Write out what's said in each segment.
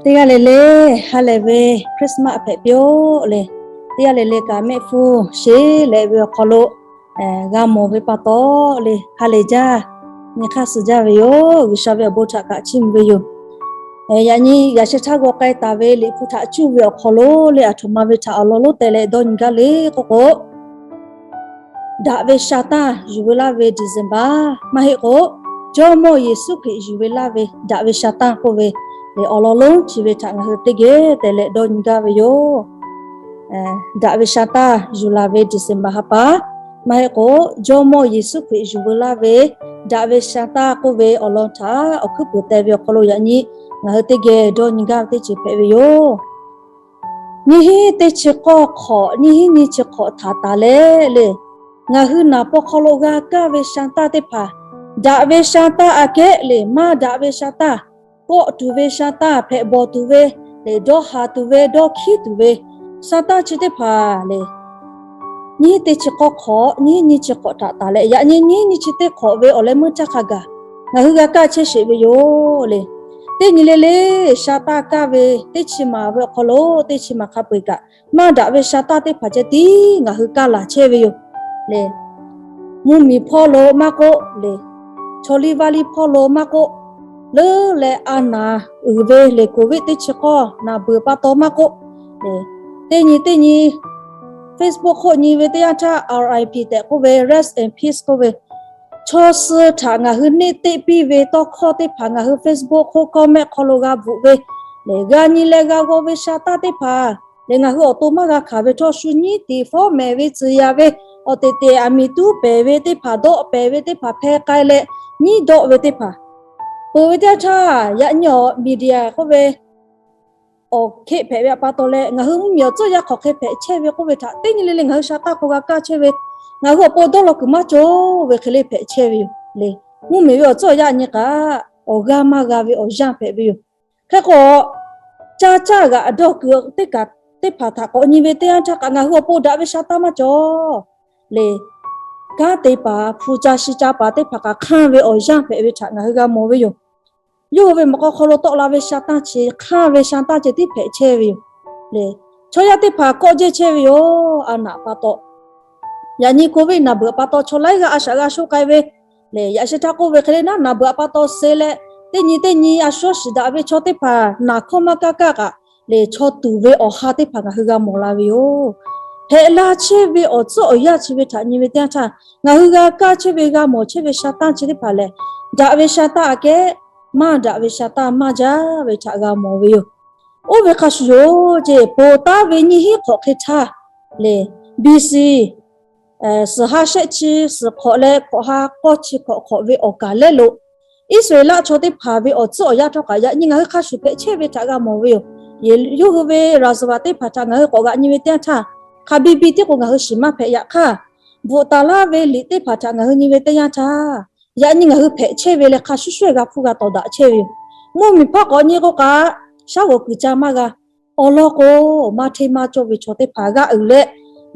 Teˇ g'aˇ le le ha lehˬ ve Christmas hpehꞈ piˇ-oˆ le. Teˇ g'aˇ le le kaꞈ mehˆ hpfuhˇ sheˍ leh ve awˬ hk'aw lo g'a mawˬ ve pa taw le ha lehˬ jaˇ, nyi hk'aˇ suh jaˇ ve yoˬ. G'uiˬsha ve awˬ bon htaꞈ kaꞈ chiˇ mvuh ve yoˬ. Yaꞈ nyi yaꞈ sheh htaˇ g'aw k'ai taˍ ve Liꞈ hpu htaꞈ cuˇ ve awˬ hk'aw lo le, aˬ htoꞈ ma ve htaꞈ awˬ lawn lonˉ teh leh dawˇ nyi gaˇ le k'oˆ k'o, daꞈ ve sha tanˇ yuˬ veu laˇ ve December maˇ heˆ k'o, Jawˇmawˇ Yeˍsuˆ Hkriꞈ yuˬ ve laˇ ve daꞈ ve sha tanˇ k'oˆ ve le, awˬ lawn lonˉ chi ve htaꞈ ngaˬ hui teˇ geh teh leh dawˇ nyi gaˇ ve yoˬ. Daꞈ ve sha tanˇ yuˬ laˬ ve December ha pa maˇ heˆ k'o, Jawˇmawˇ Yeˍsuˆ Hkriꞈ yuˬ veu laˇ ve daꞈ ve sha tanˇ k'oˆ ve awˬ lawn htaꞈ awˬ hkuiˉ puiˍ teh ve awˬ hk'aw lo yaꞈ nyi ngaˬ hui teˇ geh dawˇ nyi gaˇ ve teˇ ceuˬ hpehꞈ ve yoˬ. Nyiˇ hinˉ teˇ chi k'awˇ hk'awꞈ, nyiˇ hinˉ nyiˇ chi hk'awꞈ htaꞈ taˍ leh le, ngaˬ hui naˍ paw hk'aw lo g'a kaˇ ve sha tanˇ teˇ hpaˍ, daꞈ ve sha tanˇ aꞈ kehˉ le, maˇ daꞈ ve sha tanˇ, kawˆ tuˬ ve sha tanˇ, hpehꞈ bawˬ tuˬ ve le, dawˇ haˍ tuˬ ve, dawˇ hkiˉ tuˬ ve sha tanˇ chi teˇ hpaˍ le, nyiˇ hinˉ teˇ chi k'awˇ hk'awꞈ, nyiˇ hinˉ nyiˇ chi hk'awꞈ htaꞈ taˍ leh yaꞈ nyi nyiˇ hinˉ nyiˇ chi teˇ hk'awꞈ ve awˬ leh meuˇ caˇ hk'a gaˬ ngaˬ hui g'a kaˇ chehˇ sheˍ ve yoˬ le. Teˇ nyi le le sha tanˇ kaˇ ve teˇ chi maˬ ve awˬ hk'aw lo teˇ chi maˬ hk'a peu-eˬ kaꞈ, maˇ daꞈ ve sha tanˇ teˇ hpaˍ ceh tiˉ ngaˬ hui kaˇ laˬ chehˇ ve yoˬ le. Mvuhˇmiˬ hpawˇ lo maˇ k'oˆ le, chaw liˇ vaˇ liˇ hpawˇ lo maˇ k'oˆ, leuˉ leh a naˍ uiˍ ve le, covid teˇ chi k'awˇ naˍ beuˬ pa taw maˇ k'oˆ le, teˇ nyi teˇ nyi Facebook hk'oˆ nyi ve teˇ yanˇ htaˇ R I P tehꞈ k'oˆ ve, rest in peace k'oˆ ve, chaw suh htaꞈ ngaˬ hui neˇ teˆ piˇ ve tawˇ hkawˇ teˇ hpaˍ ngaˬ hui Facebook hk'oˆ comment hk'aw lo g'a bvuhꞈ ve le, g'a nyi leh g'a g'aw ve sha tanˇ teˇ hpaˍ le, ngaˬ hui awˬ to maˇ g'a hkanˍ ve htawˇ shu nyiˉ tiˍ fawˉ mehˍ ve tcuh yaꞈ ve awˬ teꞈ teꞈ aˬ miˍ tuˉ pehˍ ve teˇ hpaˍ, dawˆ pehˍ ve teˇ hpaˍ, hpeh k'ai leh nyiˉ dawˆ ve teˇ hpaˍ, peuˬ ve teˇ yanˇ htaˇ yaꞈ nyi awˬ media k'oˆ ve awˬ hk'e hpehꞈ ve pa taw leh, ngaˬ hui mvuhˇmiˬ awˬ tcuhˉ awˬ yanˇ hk'aˬ hk'e hpehꞈ chehˇ ve k'oˆ ve htaꞈ teˇ nyi le le ngaˬ hui sha tanˇ hk'aw g'a kaˇ chehˇ ve, ngaˬ hui awˬ pon dawˇ law kuiˬ maˇ cawˬ ve hk'e le hpehꞈ chehˇ ve yoˬ le. Mvuhˇmiˬ ve awˬ tcuhˉ awˬ yanˇ nyi kaꞈ awˬ g'aˇ maˇ g'a ve awˬ yanˇ hpehꞈ ve yoˬ. Hk'e k'o, caˇ caˇ g'aꞈ dawˇ kuiˬ teˇ kaꞈ teˇ hpaˍ htaꞈ k'awꞈ nyi ve teˇ yanˇ htaˇ kaꞈ ngaˬ hui awˬ pon daꞈ ve sha tanˇ maˇ cawˬ le. Kanˉ te paˍ, hpu ca shi ca paˍ teˇ hpaˍ kaꞈ hk'anˇ ve awˬ yanˇ hpehꞈ ve htaꞈ ngaˬ hui g'a mawˬ ve yoˬ. Yawˇ hui ve mawꞈ k'aw hk'aw lo tawˆ la ve sha tanˇ chi, hk'anˇ ve sha tanˇ ceh tiˉ hpehꞈ chehˇ ve yoˬ le. Chaw yaˇ teˇ hpaˍ kawˆ jehˇ chehˇ ve yoˬ, a naꞈ pa taw. Yaꞈ nyi covid naˍ beuꞈ pa taw chaw laiˉ g'aˇ a shaꞈ g'a sho k'ai ve le, yaꞈ sheh htaˇ k'oˆ ve hk'e le naˉ, naˍ beuꞈ pa taw suh leh teˇ nyi teˇ nyi a shu shiˍ daꞈ ve chaw teˇ hpaˍ naˍ hkawˇ maˇ kaˇ kaˇ kaꞈ le, chaw tuˍ ve awˬ ha teˇ hpaˍ ngaˬ hui g'a mawˬ la ve yoˬ. Hpehꞈ la chehˇ ve awˬ tcuhˉ awˬ yanˇ chi ve htaꞈ nyi ve teˇ yanˇ htaˇ, ngaˬ hui g'a kaˇ chehˇ ve g'a mawˬ chehˇ ve sha tanˇ chi teˇ hpaˍ lehˬ, daꞈ ve sha tanˇ aꞈ kehˉ, maˇ daꞈ ve sha tanˇ maˇ jaˇ ve htaꞈ g'a mawˬ ve yoˬ. Oˇ ve hk'a shuˍ yoˬ ceˇ, ponˬ taˉ ve nyiˇ hinˉ hk'awꞈ hk'e htaˇ le, B C suhˍ ha shehˆ chi suhˍ hk'awꞈ leh hkawꞈ ha k'awˇ chi hkawꞈ hk'awꞈ ve awˬ kaˍ lehˉ lo, Iˉsaˍreˍlaˆ chaw teˇ hpaˍ ve awˬ tcuhˉ awˬ yanˇ htawˇ kaꞈ yaꞈ nyi ngaˬ hui hk'a shuˍ hpehꞈ chehˇ ve htaꞈ g'a mawˬ ve yoˬ. Yawˇ hui ve ရာဇဝင် teˇ hpaˍ htaꞈ ngaˬ hui k'awꞈ g'aꞈ nyi ve teˇ yanˇ htaˇ, hk'a biˇ biˇ tiˉ k'o ngaˬ hui shiˍ maˇ hpehꞈ. Yaꞈ hk'aˇ, bvuhꞈ taˍ laˇ ve liꞈ teˇ hpaˍ htaꞈ ngaˬ hui nyi ve teˇ yanˇ htaˇ, yaꞈ nyi ngaˬ hui hpehꞈ chehˇ ve leh hk'a shuˍ shuˍ g'a hpuˇ g'a tawˍ daꞈ chehˇ ve yoˬ. Mvuhˇmiˬ hpawˇ k'awꞈ nyi k'o kaꞈ, shaˉ g'awˬ kuiˬ ca maˇ g'a. Awˬ lawn k'o, maˇ hteˇ maˇ cawˇ ve chaw teˇ hpaˍ g'aˇ uiˍ leh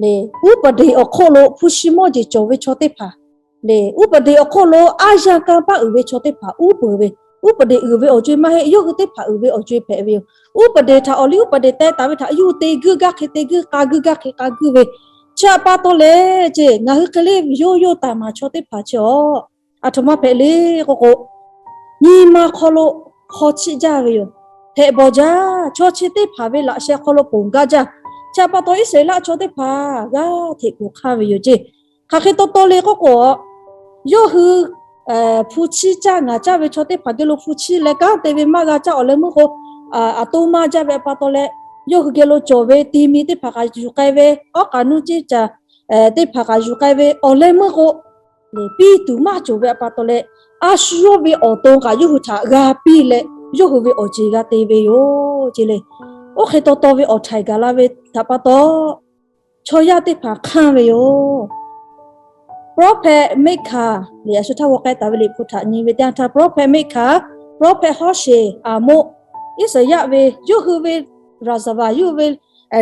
le, ဥပဒေ awˬ hk'oˆ lo hpu shi mawˇ jeˬ cawˬ ve chaw teˇ hpaˍ le, ဥပဒေ awˬ hk'oˆ lo a yanˇ kanˇ paˆ uiˍ ve chaw teˇ hpaˍ uˉ peunˍ ve, ဥပဒေ uiˍ ve awˬ co-e maˇ heˆ, yawˇ hui teˇ hpaˍ uiˍ ve awˬ co-e hpehꞈ ve yoˬ. ဥပဒေ htaꞈ awˬ liˇ ဥပဒေ teh taˍ ve htaꞈ yuˇ te guiˇ gaˇ hk'e te guiˇ, k'a guiˇ gaˇ hk'e k'a guiˇ ve, chi aꞈ pa taw leh ceˇ, ngaˬ hui hk'e le yawˇ yawˇ taˍ maˍ chaw teˇ hpaˍ chi awˬ, aˬ htoꞈ ma hpehꞈ le k'oˆ k'o, nyi ma hk'aw lo hk'aw chiˆ jaˇ ve yoˬ. Hpehꞈ bawˬ jaˇ, chaw chi teˇ hpaˍ ve laꞈ sheh hk'aw lo ponˬ gaˇ jaˇ. Chi aꞈ pa taw Iˉsaˍreˍlaˆ chaw teˇ hpaˍ g'aˇ hteꞈ kuˬ hk'aˇ ve yoˬ ceˇ. Hk'aˬ hk'e taw taw le k'oˆ k'o, yawˇ hui hpu chiˇ caˇ ngaˬ caˇ ve chaw teˇ hpaˍ geh lo hpu chiˇ leh kanˉ te ve maˇ g'a caˇ awˬ leh meuˇ k'o, aˬ to maˇ jaˇ ve pa taw leh, yawˇ hui geh lo cawˬ ve ti mi teˇ hpaˍ kaꞈ yuˬ k'ai ve, awˉ k'aꞈ nuˇ ceˇ caˬ teˇ hpaˍ kaꞈ yuˬ k'ai ve awˬ leh meuˇ k'o, piˇ tuˬ maˇ cawˬ ve pa taw leh, a shu yawˇ ve awˬ to kaꞈ yawˇ hui htaꞈ g'a piˇ leh, yawˇ hui ve awˬ ceˬ g'a te ve yoˬ ceˇ le. Oˇ hk'e taw taw ve awˬ htaiˍ gaˬ la ve htaꞈ pa taw, chaw yaˇ teˇ hpaˍ hk'anˇ ve yoˬ. Prophet Mika le, a shu htaˇ g'aw k'ai taˍ ve liꞈ hpu htaꞈ nyi ve teˇ yanˇ htaˇ, prophet Mika, prophet Hawˇsheˍ, Aˍmoˆ, Iˉsaˍyaˆ ve, yawˇ hui ve ရာဇဝင်, yawˇ hui ve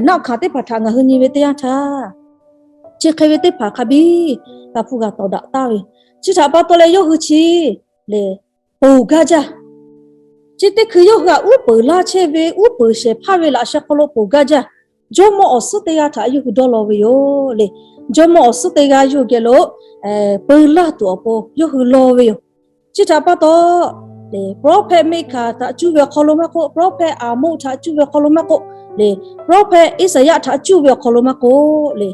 naˆ hkanˍ teˇ hpaˍ htaꞈ ngaˬ hui nyi ve teˇ yanˇ htaˇ, chi hk'e ve teˇ hpaˍ hk'a biˇ g'a hpuˇ g'a tawˍ daꞈ taˍ ve, chi htaꞈ pa taw leh yawˇ hui chi le, ponˬ gaˇ jaˇ. Chi teˇ hkui yawˇ hui htaꞈ uˉ peunˍ laˇ chehˇ ve, uˉ peunˍ shehˍ hpaˇ ve laꞈ sheh hk'aw lo ponˬ gaˇ jaˇ. Jawˇmawˇ awˬ suhˉ teˇ g'aˇ htaꞈ yawˇ hui dawˇ law ve yoˬ le. Jawˇmawˇ awˬ suhˉ teˇ g'aˇ yawˇ hui geh lo peu laˇ tuˬ awˬ pon yawˇ hui law ve yoˬ. Chi htaꞈ pa taw, prophet Miˇhkaˍ htaꞈ cuˇ ve awˬ hk'aw lo maˇ k'oˆ, prophet Aˍmoˆ htaꞈ cuˇ ve awˬ hk'aw lo maˇ k'oˆ, prophet Iˉsaˍyaˆ htaꞈ cuˇ ve awˬ hk'aw lo maˇ k'oˆ le,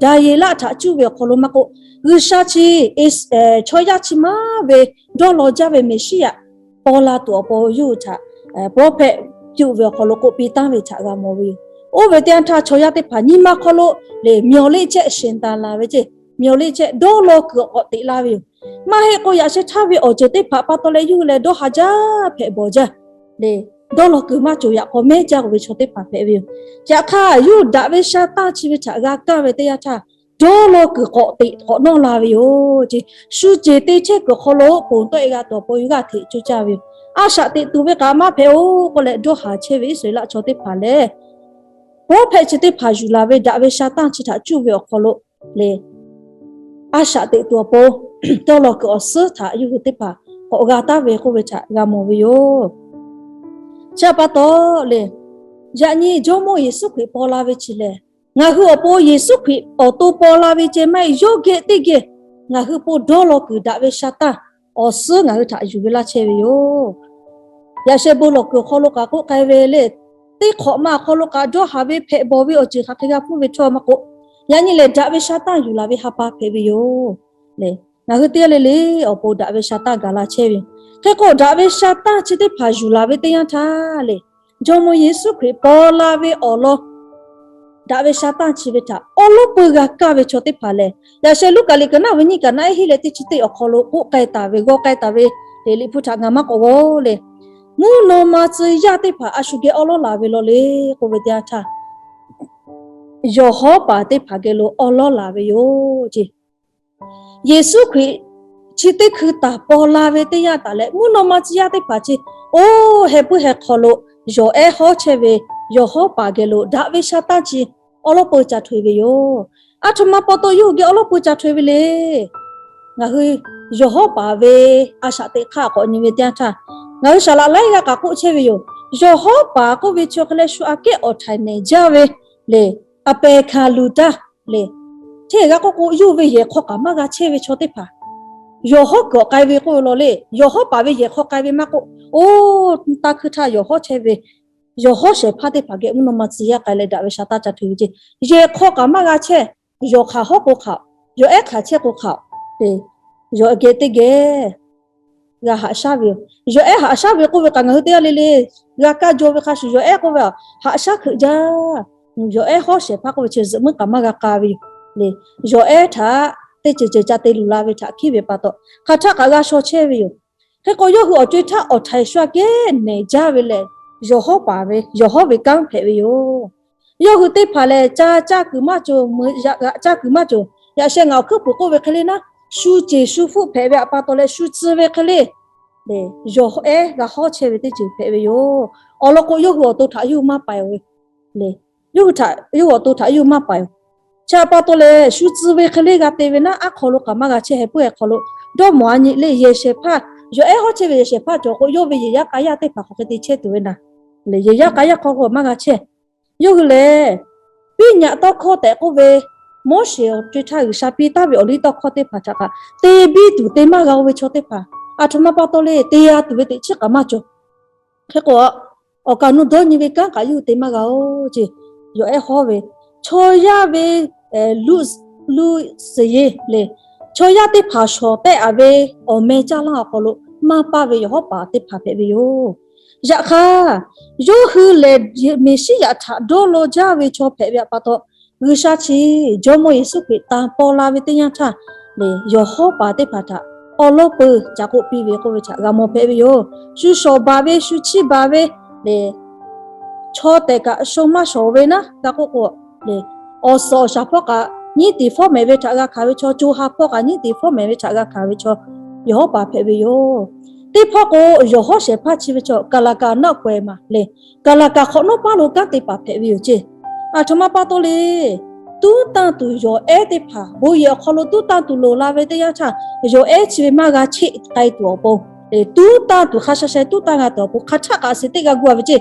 Daˍyeˍlaˆ htaꞈ cuˇ ve awˬ hk'aw lo maˇ k'oˆ, G'uiˬsha chi chaw yaˇ chi maˇ ve dawˇ law jaˇ ve Meˍsiˉyaꞈ paw la tuˬ awˬ pon yawˇ hui htaꞈ prophet cuˇ ve awˬ hk'aw lo k'oˆ piˇ taˍ ve htaꞈ g'a mawˬ ve yoˬ. Oˇ ve teˇ yanˇ htaˇ chaw yaˇ teˇ hpaˍ nyi ma hk'aw lo le, myawˬ liˆ chehˇ sheˍ taˍ la ve ceˇ, myawˬ liˆ chehˇ dawˇ law kuiˬ k'awꞈ teꞈ laˇ ve yoˬ. Maˇ heˆ k'o yaꞈ sheh htaˇ ve awˬ ceuˬ teˇ hpaˍ pa taw leh yawˇ hui leh dawˇ ha jaˇ hpehꞈ bawˬ jaˇ le, dawˇ law kuiˬ maˇ cawˬ yaꞈ k'aw mehˉ jaˇ k'oˆ ve chaw teˇ hpaˍ hpehꞈ ve yoˬ. Yaꞈ hk'aˇ yawˇ hui daꞈ ve sha tanˇ chi ve htaꞈ g'a kaˇ ve teˇ yanˇ htaˇ, dawˇ law kuiˬ k'awꞈ teꞈ k'awꞈ nawˇ la ve yoˬ ceˇ. Shu ceˬ te chehˇ kuiˬ hk'aw lo ponˬ tawˆ e g'a tuˬ awˬ pon yawˇ g'aˇ hteꞈ cuˇ caˇ ve yoˬ. A shaꞈ teꞈ tuˬ ve kaꞈ maˇ hpehꞈ-oˬ k'oˆ leh dawˇ haˍ chehˇ ve Iˉsaˍreˍlaˆ chaw teˇ hpaˍ lehˬ, prophet chi teˇ hpaˍ yuˬ laˬ ve daꞈ ve sha tanˇ chi htaꞈ cuˇ ve awˬ hk'aw lo le, a shaꞈ teꞈ tuˬ awˬ pon dawˇ law kuiˬ awˬ suhˉ htaꞈ yawˇ hui teˇ hpaˍ k'awꞈ g'a taˍ ve k'oˆ ve htaꞈ g'a mawˬ ve yoˬ. Chi htaꞈ pa taw le, yaꞈ nyi Jawˇmawˇ Yeˍsuˆ Hkriꞈ paw la ve chi lehˬ, ngaˬ hui awˬ pon Yeˍsuˆ Hkriꞈ awˬ to paw la ve ceh maˇ heˆ, yawˇ geh teˇ geh ngaˬ hui pon dawˇ law kuiˬ daꞈ ve sha tanˇ awˬ suhˉ ngaˬ hui htaꞈ yuˬ ve laˇ chehˇ ve yoˬ. Yaꞈ sheh bon lawˬ kuiˬ awˬ hk'aw lo kaꞈ k'oˆ k'ai ve le, teˇ hk'awꞈ ma awˬ hk'aw lo kaꞈ dawˇ haˍ ve hpehꞈ bawˬ ve awˬ ceuˬ hk'aˬ hk'e g'a hpuˇ ve htawˇ maˇ k'oˆ, yaꞈ nyi lehˬ daꞈ ve sha tanˇ yuˬ laˬ ve ha pa hpehꞈ ve yoˬ le. Ngaˬ hui teˇ g'aˇ le le awˬ pon daꞈ ve sha tanˇ gaˬ la chehˇ ve yoˬ. Hk'e k'o daꞈ ve sha tanˇ chi teˇ hpaˍ yuˬ laˬ ve teˇ yanˇ htaˇ le, Jawˇmawˇ Yeˍsuˆ Hkriꞈ paw la ve awˬ lawn daꞈ ve sha tanˇ chi ve htaꞈ awˉ lawˉ peuˇ g'a kaˇ ve chaw teˇ hpaˍ lehˬ, yaꞈ sheh Luˉkaꞈ liꞈ ka naˆ ve nyiˇ ka naˆ eˉ hiˉ leh teˇ chi teˇ awˬ hk'aw lo k'oˆ k'ai taˍ ve, g'aw k'ai taˍ ve le, Liꞈ hpu htaꞈ ngaˬ maˇ k'awꞈ g'aw le. Mvuhˇ naw ma tcuh yaˇ teˇ hpaˍ a shu geh awˉ lawˉ laˬ ve law le k'oˆ ve teˇ yanˇ htaˇ, yawˬ hawˉ paˍ teˇ hpaˍ geh lo awˉ lawˉ laˬ ve yoˬ ceˇ. Yeˍsuˆ Hkriꞈ chi teˇ hkui taˍ paw la ve teˇ yanˇ taˍ leh, mvuhˇ naw ma tcuh yaˇ teˇ hpaˍ chi oˇ heh puiˉ heh hk'aw lo yawˬ ehˉ hawˉ chehˇ ve yawˬ hawˉ paˍ geh lo daꞈ ve sha tanˇ chi awˉ lawˉ peuˇ ca htoꞈ e ve yoˬ. A htoꞈ ma pa taw yawˇ hui geh awˉ lawˉ peuˇ ca htoꞈ e ve le. Ngaˬ hui yawˬ hawˉ paˍ ve a shaꞈ teꞈ hk'aˇ k'awꞈ nyi ve teˇ yanˇ htaˇ, ngaˬ hui saˍ laꞈ laiˉ g'aˇ kaꞈ k'oˆ chehˇ ve yoˬ. Yawˬ hawˉ paˍ k'oˆ ve chaw hk'e leh shu aꞈ kehˉ awˬ htaiˍ nehˬ jaˇ ve le, a pehˍ hkanˍ luˬ taˇ le, hteˇ g'aˇ k'oˆ k'o yawˇ ve yehˬ hk'aw kaꞈ maˇ g'a chehˇ ve chaw teˇ hpaˍ yawˬ hawˉ kuiˬ awˬ k'ai ve k'oˆ ve law le. Yawˬ hawˉ paˍ ve yehˬ hk'aw k'ai ve maˇ k'oˆ, oˇ taˇ hkuiˇ htaˇ yawˬ hawˉ chehˇ ve yawˬ hawˉ shehˍ hpaˇ teˇ hpaˍ geh mvuhˇ naw ma tcuh yaˇ k'ai leh daꞈ ve sha tanˇ ca htoꞈ e ve ceˇ. Yehˬ hk'aw kaꞈ maˇ g'a chehˇ, yawˬ hk'aˬ hawˉ k'o hk'aꞈ, yawˬ ehˉ hk'aˬ chehˇ k'o hk'aꞈ, yawˬ geh teˇ geh g'a haꞈ shaˉ ve yoˬ. Yawˬ ehˉ haꞈ shaˉ ve k'oˆ ve kaꞈ ngaˬ hui teˇ g'aˇ le le g'a kaˇ jaw ve hk'a shuˍ, yawˬ ehˉ k'oˆ ve haꞈ shaˉ hkeuꞈ jaˇ. Yawˬ ehˉ hawˉ shehˍ hpaˇ k'oˆ ve chi zuhꞈ muiˉ kaꞈ maˇ g'a k'a ve yoˬ le. Yawˬ ehˉ htaꞈ teˇ ceuˬ ceuˬ ca te luˬ la ve htaꞈ hkiˉ ve pa taw, hk'aˬ htaˆ kaꞈ g'a shaw chehˇ ve yoˬ. Hk'e k'o yawˇ hui awˬ co e htaˇ awˬ htaiˍ shu aꞈ kehˉ nehˬ jaˇ ve lehˬ, yawˬ hawˉ paˍ ve, yawˬ hawˉ ve kanˉ hpehꞈ ve yoˬ. Yawˇ hui teˇ hpaˍ lehˬ, ca caˇ kuiˬ maˇ cawˬ, meuꞈ yaꞈ g'aꞈ caˇ kuiˬ maˇ cawˬ. Yaꞈ sheh ngaˬ awˬ hkuiˉ puiˍ k'oˆ ve hk'e le naˉ, shu ceˬ shu hpfuhˆ hpehꞈ ve aꞈ pa taw leh shu tcuh ve hk'e le, yawˬ ehˉ g'a hawˉ chehˇ ve teˇ ceuˬ hpehꞈ ve yoˬ. Awˬ lawn k'o, yawˇ hui awˬ to htaꞈ yawˇ hui maˇ paiˍ-oˬ ve le. Yawˇ hui htaꞈ yawˇ hui awˬ to htaꞈ yawˇ hui maˇ paiˍ-oˬ. Chi aꞈ pa taw leh shu tcuh ve hk'e le g'a te ve naˉ, aˉ hk'aw lo kaꞈ maˇ g'a chehˇ, heh puiˉ heh hk'aw lo dawˇ mawˬ a nyi le. Yehˬ shehˍ hpaˇ, yawˬ ehˉ hawˉ chehˇ ve yehˬ shehˍ hpaˇ cawˬ k'o, yawˇ ve yehˬ yaˇ k'a yaˇ teˇ hpaˍ hk'aˬ hk'e te chehˇ tuˬ ve naˉ le. Yehˬ yaˇ k'a yaˇ hk'aw k'o maˇ g'a chehˇ. Yawˇ hui lehˬ, piˇ nyaꞈ tawˇ hkawˇ tehꞈ k'oˆ ve, Moˉseˍ awˬ co e htaˇ G'uiˬsha piˇ taˍ ve awˬ liˇ tawˇ hkawˇ teˇ hpaˍ htaꞈ kaꞈ te biˇ tuˬ te maˇ g'a-o ve chaw teˇ hpaˍ, aˬ htoꞈ ma pa taw le te g'a tuˬ ve teꞈ chiˉ kaꞈ maˇ cawˬ. Hk'e k'o, awˬ kaˍ nu dawˇ nyi ve kanˉ kaꞈ yawˇ hui te maˇ g'a-o ceˇ. Yawˬ ehˉ hawˉ ve, chaw yaˇ ve luˇ, luˇ suhˍ yeˇ le, chaw yaˇ teˇ hpaˍ shawˍ tehˆ-a ve awˬ meh caˇ laˇ awˬ hk'aw lo maˇ paˇ ve yawˬ hawˉ paˍ teˇ hpaˍ hpehꞈ ve yoˬ. Yaꞈ hk'aˇ, yawˇ hui lehˬ Meˍsiˉyaꞈ htaꞈ dawˇ law jaˇ ve chaw hpehꞈ ve aꞈ pa taw, G'uiˬsha chi Jawˇmawˇ Yeˍsuˆ Hkriꞈ tanˍ paw la ve teˇ yanˇ htaˇ le, yawˬ hawˉ paˍ teˇ hpaˍ htaꞈ awˉ lawˉ peuˬ ca k'oˆ piˇ ve k'oˆ ve htaꞈ g'a mawˬ hpehꞈ ve yoˬ. Shu shawˍ baˬ ve, shu chiˇ baˬ ve le, chaw tehꞈ kaꞈ sho maˇ shawˍ ve naˉ g'a k'oˆ k'o le, awˬ suhˍ awˬ shaˍ hpawˇ kaꞈ nyiˉ tiˍ fawˉ mehˍ ve htaꞈ g'a hkanˍ ve chaw, co ha hpawˇ kaꞈ nyiˉ tiˍ fawˉ mehˍ ve htaꞈ g'a hkanˍ ve chaw, yawˬ hawˉ paˍ hpehꞈ ve yoˬ. Teˇ hpawˇ k'o, yawˬ hawˉ shehˍ hpaˇ chi ve chaw kaˍlaˍkaˍ naˆ pawehˍ maˬ le, kaˍlaˍkaˍ hk'awꞈ nawˉ paˇ lo kanˉ te paˍ hpehꞈ ve yoˬ ceˇ. Aˬ htoꞈ ma pa taw le, tuˉ tanˇ tuˬ yawˬ ehˉ teˇ hpaˍ bon yehˬ awˬ hk'aw lo tuˉ tanˇ tuˬ loˍ la ve teˇ yanˇ htaˇ, yawˬ ehˉ chi ve maˇ g'a cheˆ k'ai tuˬ awˬ pon Tuˉ tanˇ tuˬ hk'a sha sha tuˉ tanˇ g'a tuˬ awˬ pon hk'a htaˆ kaꞈ a siˍ teˇ g'a gu a ve ceˇ.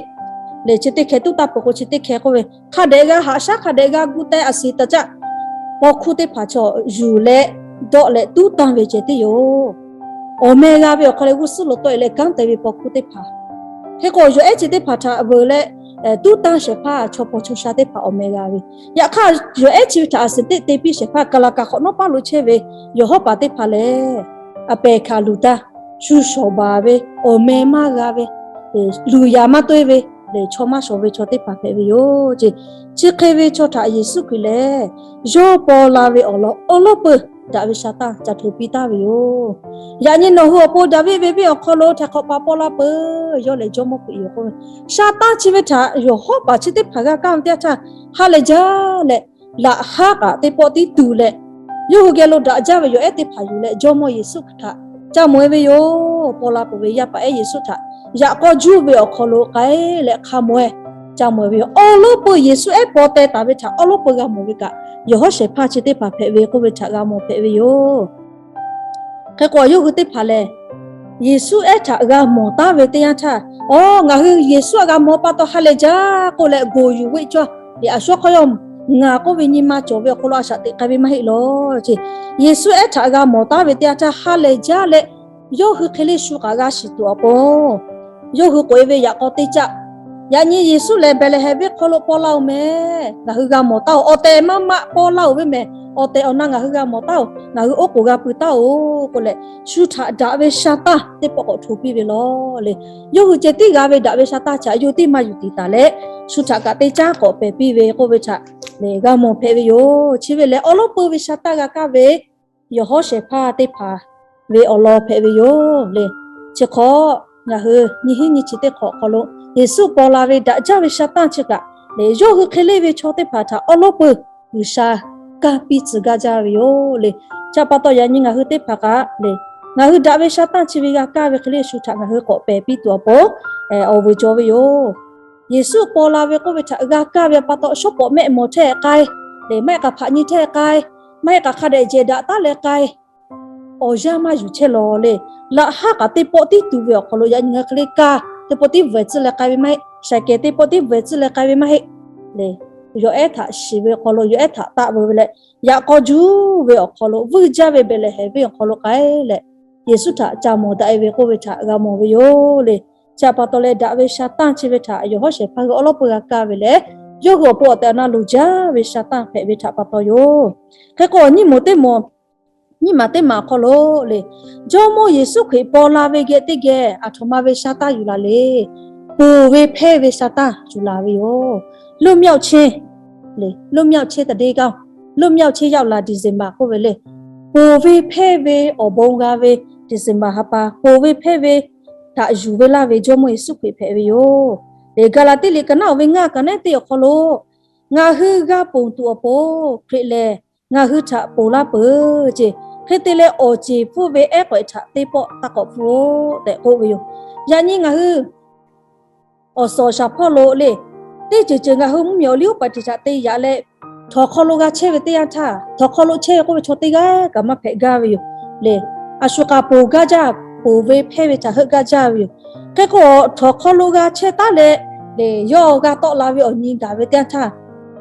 Lehˬ chi teˇ hkeh tuˉ tanˇ peuˬ k'o chi teˇ hkeh k'oˆ ve, hk'a dehꞈ g'a haꞈ shaˉ hk'a dehꞈ g'a gu teh a siˍ taˍ caˆ. Paw hkuˇ teˇ hpaˍ chaw yuˬ leh dawˆ leh tuˉ tanˇ ve ceh tiˉ yoˬ. Awˬ meh g'a ve awˬ hk'aw leh g'uˇ suhˉ lo tawˆ e leh kanˉ te ve paw hkuˇ teˇ hpaˍ. Hk'e k'o yawˬ ehˉ chi teˇ hpaˍ htaꞈ veuˬ leh tuˉ tanˇ shehˍ hpaˇ chaw paw chaw sha teˇ hpaˍ awˬ meh g'a ve. Yaꞈ hk'aˇ yawˬ ehˉ chi ve htaꞈ a siˍ teˇ te piˇ shehˍ hpaˇ kaˍ laˬ kaꞈ hk'awꞈ nawˉ paˇ lo chehˇ ve yawˬ hawˉ paˍ teˇ hpaˍ lehˬ, a pehˬ hkanˍ luˬ taˇ, shu shawˍ baˬ ve, awˬ meh maˇ g'a ve, luˬ yaꞈ maˇ toˇ e ve, lehˬ chaw maˇ shawˍ ve chaw teˇ hpaˍ hpehꞈ ve yoˬ ceˇ. Chi hk'e ve chaw htaꞈ Yeˍsuˆ Hkriꞈ lehˬ, yawˇ paw la ve awˬ lawn awˉ lawˉ peuˬ daꞈ ve sha tanˇ ca hto piˇ taˍ ve yoˬ. Yaꞈ nyi nawˬ hui awˬ pon Daˍviˆ ve venˇ awˬ hk'aw lo htaiˍ hk'awꞈ paˍ paw la peuˬ, yawˇ lehˬ Jawˇmawˇ Hkriꞈ yoˬ k'oˆ ve, sha tanˇ chi ve htaꞈ yawˬ hawˉ paˍ chi teˇ hpaˍ g'a kaˇ ve teˇ yanˇ htaˇ, ha lehˬ jaˇ leh laꞈ haˉ kaꞈ teˇ pawˆ tiˉ tuˬ leh, yawˇ hui geh lo daꞈ jaˇ ve yawˬ ehˉ teˇ hpaˍ yuˬ leh Jawˇmawˇ Yeˍsuˆ htaꞈ ca mawˬ e ve yoˬ. Paw la peuˬ ve yaˇ paˍ ehˉ Yeˍsuˆ htaꞈ yaꞈ k'aw juˇ ve awˬ hk'aw lo k'ai leh hk'a mawˬ e ca mawˬ e ve yoˬ. Awˉ lawˉ peuˬ Yeˍsuˆ ehˉ paw teh taˍ ve htaꞈ awˉ lawˉ peuˬ g'a mawˬ ve kaꞈ, yawˬ hawˉ shehˍ hpaˇ chi teˇ hpaˍ hpehꞈ ve k'oˆ ve htaꞈ g'a mawˬ hpehꞈ ve yoˬ. Hk'e k'o yawˇ hui teˇ hpaˍ lehˬ, Yeˍsuˆ ehˉ htaꞈ g'a mawˬ taˉ ve teˇ yanˇ htaˇ, aw ngaˬ hui Yeˍsuˆ htaꞈ g'a mawˬ pa taw ha lehˬ jaˇ k'oˆ leh goˬ yuˬ ve cawˇ. Lehˬ a shu hk'aw yawˇ ngaˬ k'oˆ ve nyi ma cawˬ ve awˬ hk'aw lo a shaꞈ teꞈ k'ai ve maˇ heˆ law ceˇ. Yeˍsuˆ ehˉ htaꞈ g'a mawˬ taˉ ve teˇ yanˇ htaˇ ha lehˬ jaˇ leh, yawˇ hui hk'e le shu kaꞈ g'a shiˍ tuˬ awˬ pon, yawˇ hui k'oꞈ e ve yaꞈ k'aw teˇ caˆ, yaꞈ nyi Yeˍsuˆ lehˬ Behˍlehˍhehnˍ venˇ hk'aw lo paw la-oˬ mehˍ. Ngaˬ hui g'a mawˬ taˉ-oˬ. Awˬ tehˬ maˇ maˆ paw la-oˬ ve mehˍ. Awˬ tehˬ awˬ na ngaˬ hui g'a mawˬ taˉ-oˬ. Ngaˬ hui oˉ k'oˍ g'a pui taˉ-oˬ k'oˆ leh, shu htaꞈ daꞈ ve sha tanˇ teˇ pawˆ k'awꞈ hto piˇ ve law le. Yawˇ hui ceh tiˉ g'a ve daꞈ ve sha tanˇ chi a yawˇ tiˉ maˇ yuˬ tiˍ taˍ leh, shu htaꞈ kaꞈ teˇ caˉ k'awꞈ pehˬ piˇ ve k'oˆ ve htaꞈ lehˬ g'a mawˬ hpehꞈ ve yoˬ. Chi ve lehˬ awˉ lawˉ peuˬ ve sha tanˇ g'a kaˇ ve yawˬ hawˉ shehˍ hpaˇ teˇ hpaˍ ve awˬ lawn hpehꞈ ve yoˬ le. Chi hk'awꞈ ngaˬ hui nyiˇ hinˉ nyiˇ chi teˇ hk'awꞈ hk'aw lo Yeˍsuˆ paw la ve daꞈ jaˇ ve sha tanˇ chi kaꞈ lehˬ, yawˇ hui hk'e le ve chaw teˇ hpaˍ htaꞈ awˉ lawˉ peuˬ G'uiˬsha kaˇ piˇ tcuh gaˇ jaˇ ve yoˬ le. Chi pa taw yaꞈ nyi ngaˬ hui teˇ hpaˍ kaꞈ le, ngaˬ hui daꞈ ve sha tanˇ chi ve g'a kaˇ ve hk'e le shu htaꞈ ngaˬ hui k'awꞈ pehˬ piˇ tuˬ awˬ pon awˬ vuiˬ cawˬ ve yoˬ. Yeˍsuˆ paw la ve k'oˆ ve htaꞈ g'a kaˇ ve pa taw, shawˉ pawˍ mehˆ mawˬ htehˇ k'ai le, maˇ heˆ k'aꞈ hpaꞈ nyi htehˇ k'ai, maˇ heˆ k'aꞈ hk'a dehꞈ jehˬ daꞈ taˉ leh k'ai, awˬ yanˇ maˇ yuˬ chehˇ law le. Laꞈ haˉ kaꞈ teˇ pawˆ tiˉ tuˬ ve awˬ hk'aw lo yaꞈ nyi ngaˬ hui hk'e le kaˇ teˇ pawˆ tiˉ bvuhˬ tcuhˇ leh k'ai ve maˇ heˆ. Shaiˍ kehˬ teˇ pawˆ tiˉ bvuhˬ tcuhˇ leh k'ai ve maˇ heˆ le. Yawˬ ehˉ htaꞈ shiˍ ve awˬ hk'aw lo yawˬ ehˉ htaꞈ taˆ veu ve leh, yaꞈ k'aw juˇ ve awˬ hk'aw lo vuiˇ jaˇ ve Behˍlehˍhehnˍ venˇ awˬ hk'aw lo k'ai leh, Yeˍsuˆ htaꞈ ca mawˬ daꞈ e ve k'oˆ ve htaꞈ g'a mawˬ ve yoˬ le. Chi pa taw leh daꞈ ve sha tanˇ chi ve htaꞈ yawˬ hawˉ shehˍ hpaˇ hui awˉ lawˉ peuˬ g'a kaˇ ve lehˬ, yawˇ hui awˬ pon awˬ tehˬ awˬ na loˍ jaˇ ve sha tanˇ hpehꞈ ve htaꞈ pa taw yoˬ. Hk'e k'o nyiˇ maˬ teˇ maˬ, nyiˇ maˬ teˇ maˬ awˬ hk'aw lo le, Jawˇmawˇ Yeˍsuˆ Hkriꞈ paw la ve geh teˇ geh aˬ htoꞈ ma ve sha tanˇ yuˬ laˬ le. Ponˬ ve hpehˇ ve sha tanˇ yuˬ laˬ ve yoˬ. လွတ်မြောက်ခြင်း le, လွတ်မြောက်ခြင်း သတင်းကောင်း, လွတ်မြောက်ခြင်း ရောက်လာ December k'oˆ ve le. Ponˬ ve hpehˇ ve awˬ bon g'a ve December ha pa, ponˬ ve hpehˇ ve htaꞈ yuˬ ve laˇ ve Jawˇmawˇ Yeˍsuˆ Hkriꞈ hpehꞈ ve yoˬ. Lehˬ Gaˍlaˍtiˆ liꞈ ka naˉ awˬ ve ngaˇ ka naˉ teˇ awˬ hk'aw lo, ngaˬ hui g'a ponˬ tuˬ awˬ pon Hkriꞈ lehˬ ngaˬ hui htaꞈ ponˬ laˇ peuˬ ceˇ. Hk'e te leh awˬ ceˬ hpfuhˇ ve ehˉ k'awehꞈ htaꞈ teˇ pawˆ taˇ k'awꞈ hpfuhˇ-oˆ tehꞈ k'oˆ ve yoˬ. Yaꞈ nyi ngaˬ hui awˬ suhˍ awˬ shaˍ hpawˇ lo le, teˇ ceuˬ ceuˬ ngaˬ hui mvuhˇmiˬ awˬ liˇ oˇ paˍ teˇ htaꞈ te yaꞈ leh, htawnˍ hk'aw lo g'a chehˇ ve teˇ yanˇ htaˇ, htawnˍ hk'aw lo chehˇ ve k'oˆ ve chaw teˇ g'aˇ kaꞈ maˇ hpehꞈ gaˇ ve yoˬ. Lehˬ a shu k'a ponˬ gaˇ jaˇ, ponˬ ve hpehˇ ve htaꞈ heuˆ gaˇ jaˇ ve yoˬ. Hk'e k'o, htawnˍ hk'aw lo g'a chehˇ taˉ leh, lehˬ yawˇ g'a tawˆ la ve awˬ nyi gaˬ ve teˇ yanˇ htaˇ,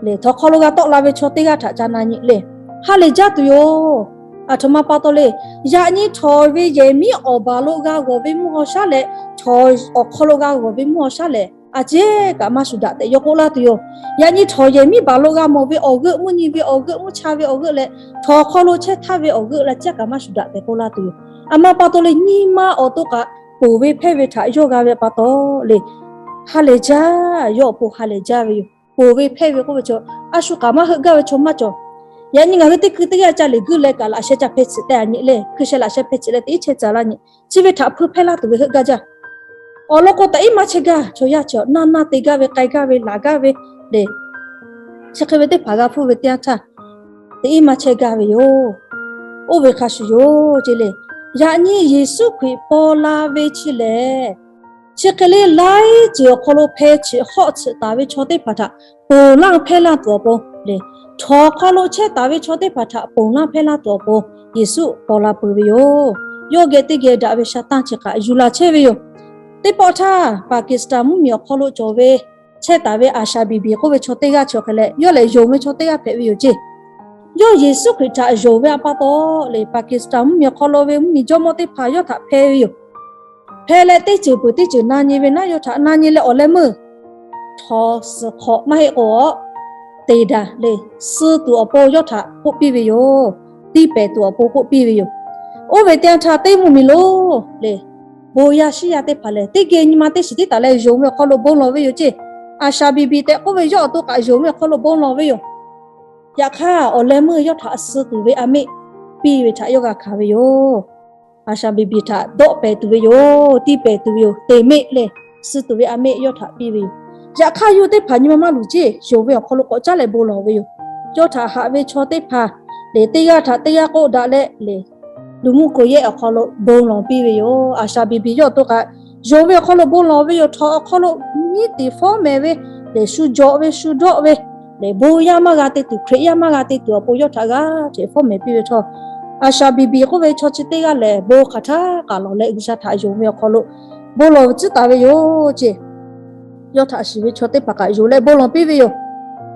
lehˬ htawnˍ hk'aw lo g'a tawˆ la ve chaw teˇ g'aˇ htaꞈ ca na nyi le, ha lehˬ jaˇ tuˬ yoˬ. Aˬ htoꞈ ma pa taw le, yaꞈ nyi htawnˍ ve yehˬ miˉ awˬ baˬ lo g'a g'awˬ ve mvuhˇ haw shaˉ leh, htawnˍ awˬ hk'aw lo g'a g'awˬ ve mvuhˇ haw shaˉ lehˬ, a ciˉ kaꞈ maˇ shu daꞈ tehꞈ yawˇ k'oˆ laˇ tuˬ yoˬ. Yaꞈ nyi htawnˍ yehˬ miˉ baˬ lo g'a mawˬ ve awˬ g'euˆ, mvuhˇ nyi ve awˬ g'euˆ, mvuhˇ cha ve awˬ g'euˆ leh, htawnˍ hk'aw lo chehˇ htaˇ ve awˬ g'euˆ leh a ciˉ kaꞈ maˇ shu daꞈ tehꞈ k'oˆ laˇ tuˬ yoˬ. Aˬ ma pa taw le, nyi ma awˬ to kaꞈ ponˬ ve hpehˇ ve htaꞈ yawˇ g'a ve pa taw le, ha lehˬ jaˇ, yawˇ awˬ pon ha lehˬ jaˇ ve yoˬ. Ponˬ ve hpehˇ ve k'oˆ ve chaw, a shu kaꞈ maˇ heuˆ gaˇ ve chaw maˇ cawˬ. Yaꞈ nyi ngaˬ hui teˇ hkui teˇ g'aˇ ca lehˬ guiˇ leh kaꞈ laꞈ sheh ca hpeh tsuhꞈ tehꞈ a nyi le, hkui sheh laꞈ sheh hpeh tsuhꞈ leh teˇ iˉ chehˇ tcuhˍ laˇ nyi, chi ve htaꞈ hpui hpehˇ laˇ tuˬ ve heuˆ gaˇ jaˇ. Awˬ lawn k'o, taꞈ iˉ maˇ chehˇ gaˇ, chaw yaˇ chi awˬ naˇ naˇ te gaˇ ve k'ai gaˇ ve laˬ gaˇ ve le, chi hk'e ve teˇ hpaˍ g'a hpuˇ ve teˇ yanˇ htaˇ, teꞈ iˉ maˇ chehˇ gaˇ ve yoˬ. Oˇ ve hk'a shuˍ yoˬ ce le. Yaꞈ nyi Yeˍsuˆ Hkriꞈ paw la ve chi lehˬ, chi hk'e le laiˉ ceuˬ awˬ hk'aw lo hpeh tsuhꞈ hawˆ tsuhꞈ taˍ ve chaw teˇ hpaˍ htaꞈ ponˬ laˇ hpehˇ laˇ tuˬ awˬ pon le, htawnˍ hk'aw lo chehˇ taˍ ve chaw teˇ hpaˍ htaꞈ ponˬ laˇ hpehˇ laˇ tuˬ awˬ pon Yeˍsuˆ paw la peuˬ ve yoˬ. yawˇ geh teˇ geh daꞈ ve Saˍtanˍ chi hk'aꞈ yuˬ laˬ chehˇ ve yoˬ. Teˇ pawˆ htaˇ Pakistan mvuhˇmiˬ awˬ hk'aw lo cawˬ ve chehˇ taˍ ve Asha Bibi k'oˆ ve chaw teˇ g'aˇ chi awˬ hk'e leh, yawˇ lehˬ yonˍ ve chaw teˇ g'aˇ hpehꞈ ve yoˬ ceˇ. Yawˇ Yeˍsuˆ Hkriꞈ htaꞈ yonˍ ve a pa taw lehˬ, Pakistan mvuhˇmiˬ awˬ hk'aw lo ve mvuhˇmiˬ jawˇmawˇ teˇ hpaˍ yawˇ htaꞈ hpehˇ ve yoˬ. Hpehˇ leh teˇ ceuˬ peuˬ teˇ ceuˬ na nyi ve naˉ yawˇ htaꞈ na nyi leh awˬ leh meuˇ htawnˍ suhˍ hk'awꞈ maˇ heˆ k'o, teˇ daꞈ lehˬ suh tuˬ awˬ pon yawˇ htaꞈ k'oˆ piˇ ve yoˬ. Tiˇ pehˍ tuˬ awˬ pon k'oˆ piˇ ve yoˬ. Oˇ ve teˇ yanˇ htaˇ teˇ mvuhˇmiˬ lo lehˬ, bon yaˇ shiˉ yaˇ teˇ hpaˍ lehˬ, teˇ geh nyi ma teˇ shiˍ tiˉ taˍ leh yonˍ ve awˬ hk'aw lo bon lawˬ ve yoˬ ceˇ. Asha Bibi tehꞈ k'oˆ ve yawˇ awˬ to kaꞈ yonˍ ve awˬ hk'aw lo bon lawˬ ve yoˬ. Yaꞈ hk'aˇ awˬ leh meuˇ yawˇ htaꞈ suh tuˬ ve a meˆ piˇ ve htaꞈ yawˇ g'a hkanˍ ve yoˬ. Asha Bibi htaꞈ dawˆ pehˍ tuˬ ve yoˬ, tiˇ pehˍ tuˬ ve yoˬ, teˇ meˆ lehˬ suh tuˬ ve a meˆ yawˇ htaꞈ piˇ ve yoˬ. Yaꞈ hk'aˇ yawˇ teˇ hpaˍ nyi ma maˇ luˬ ceˇ, yonˍ ve awˬ hk'aw lo k'awꞈ caˉ leh bon lawˬ ve yoˬ. Yawˇ htaꞈ haꞈ ve chaw teˇ hpaˍ lehˬ, teˇ g'aˇ htaꞈ teˇ g'aˇ k'oˆ daꞈ leh lehˬ, luˬ mvuhˇ ko yehˆ awˬ hk'aw lo bon lawˬ piˇ ve yoˬ. Asha Bibi yawˇ awˬ to kaꞈ yonˍ ve awˬ hk'aw lo bon lawˬ ve yoˬ. Htawnˍ awˬ hk'aw lo nyiˉ tiˍ fawˉ mehˍ ve lehˬ, shu jawꞈ ve shu dawˆ ve lehˬ, bon yaˇ maˇ g'a te tuˬ, Hkriꞈ yaˇ maˇ g'a te tuˬ awˬ pon yawˇ htaꞈ g'a hteꞈ fawˉ mehˍ piˇ ve htawˇ, Asha Bibi k'oˆ ve chaw chi teˇ g'aˇ lehˬ bon hk'aˬ htaˇ k'aˍ lawˬ leh G'uiˬsha htaꞈ yonˍ ve awˬ hk'aw lo bon lawˬ ve tcuhˉ taˍ ve yoˬ ceˇ. Yawˇ htaꞈ shiˍ ve chaw teˇ hpaˍ kaꞈ yonˍ leh bon lawˬ piˇ ve yoˬ.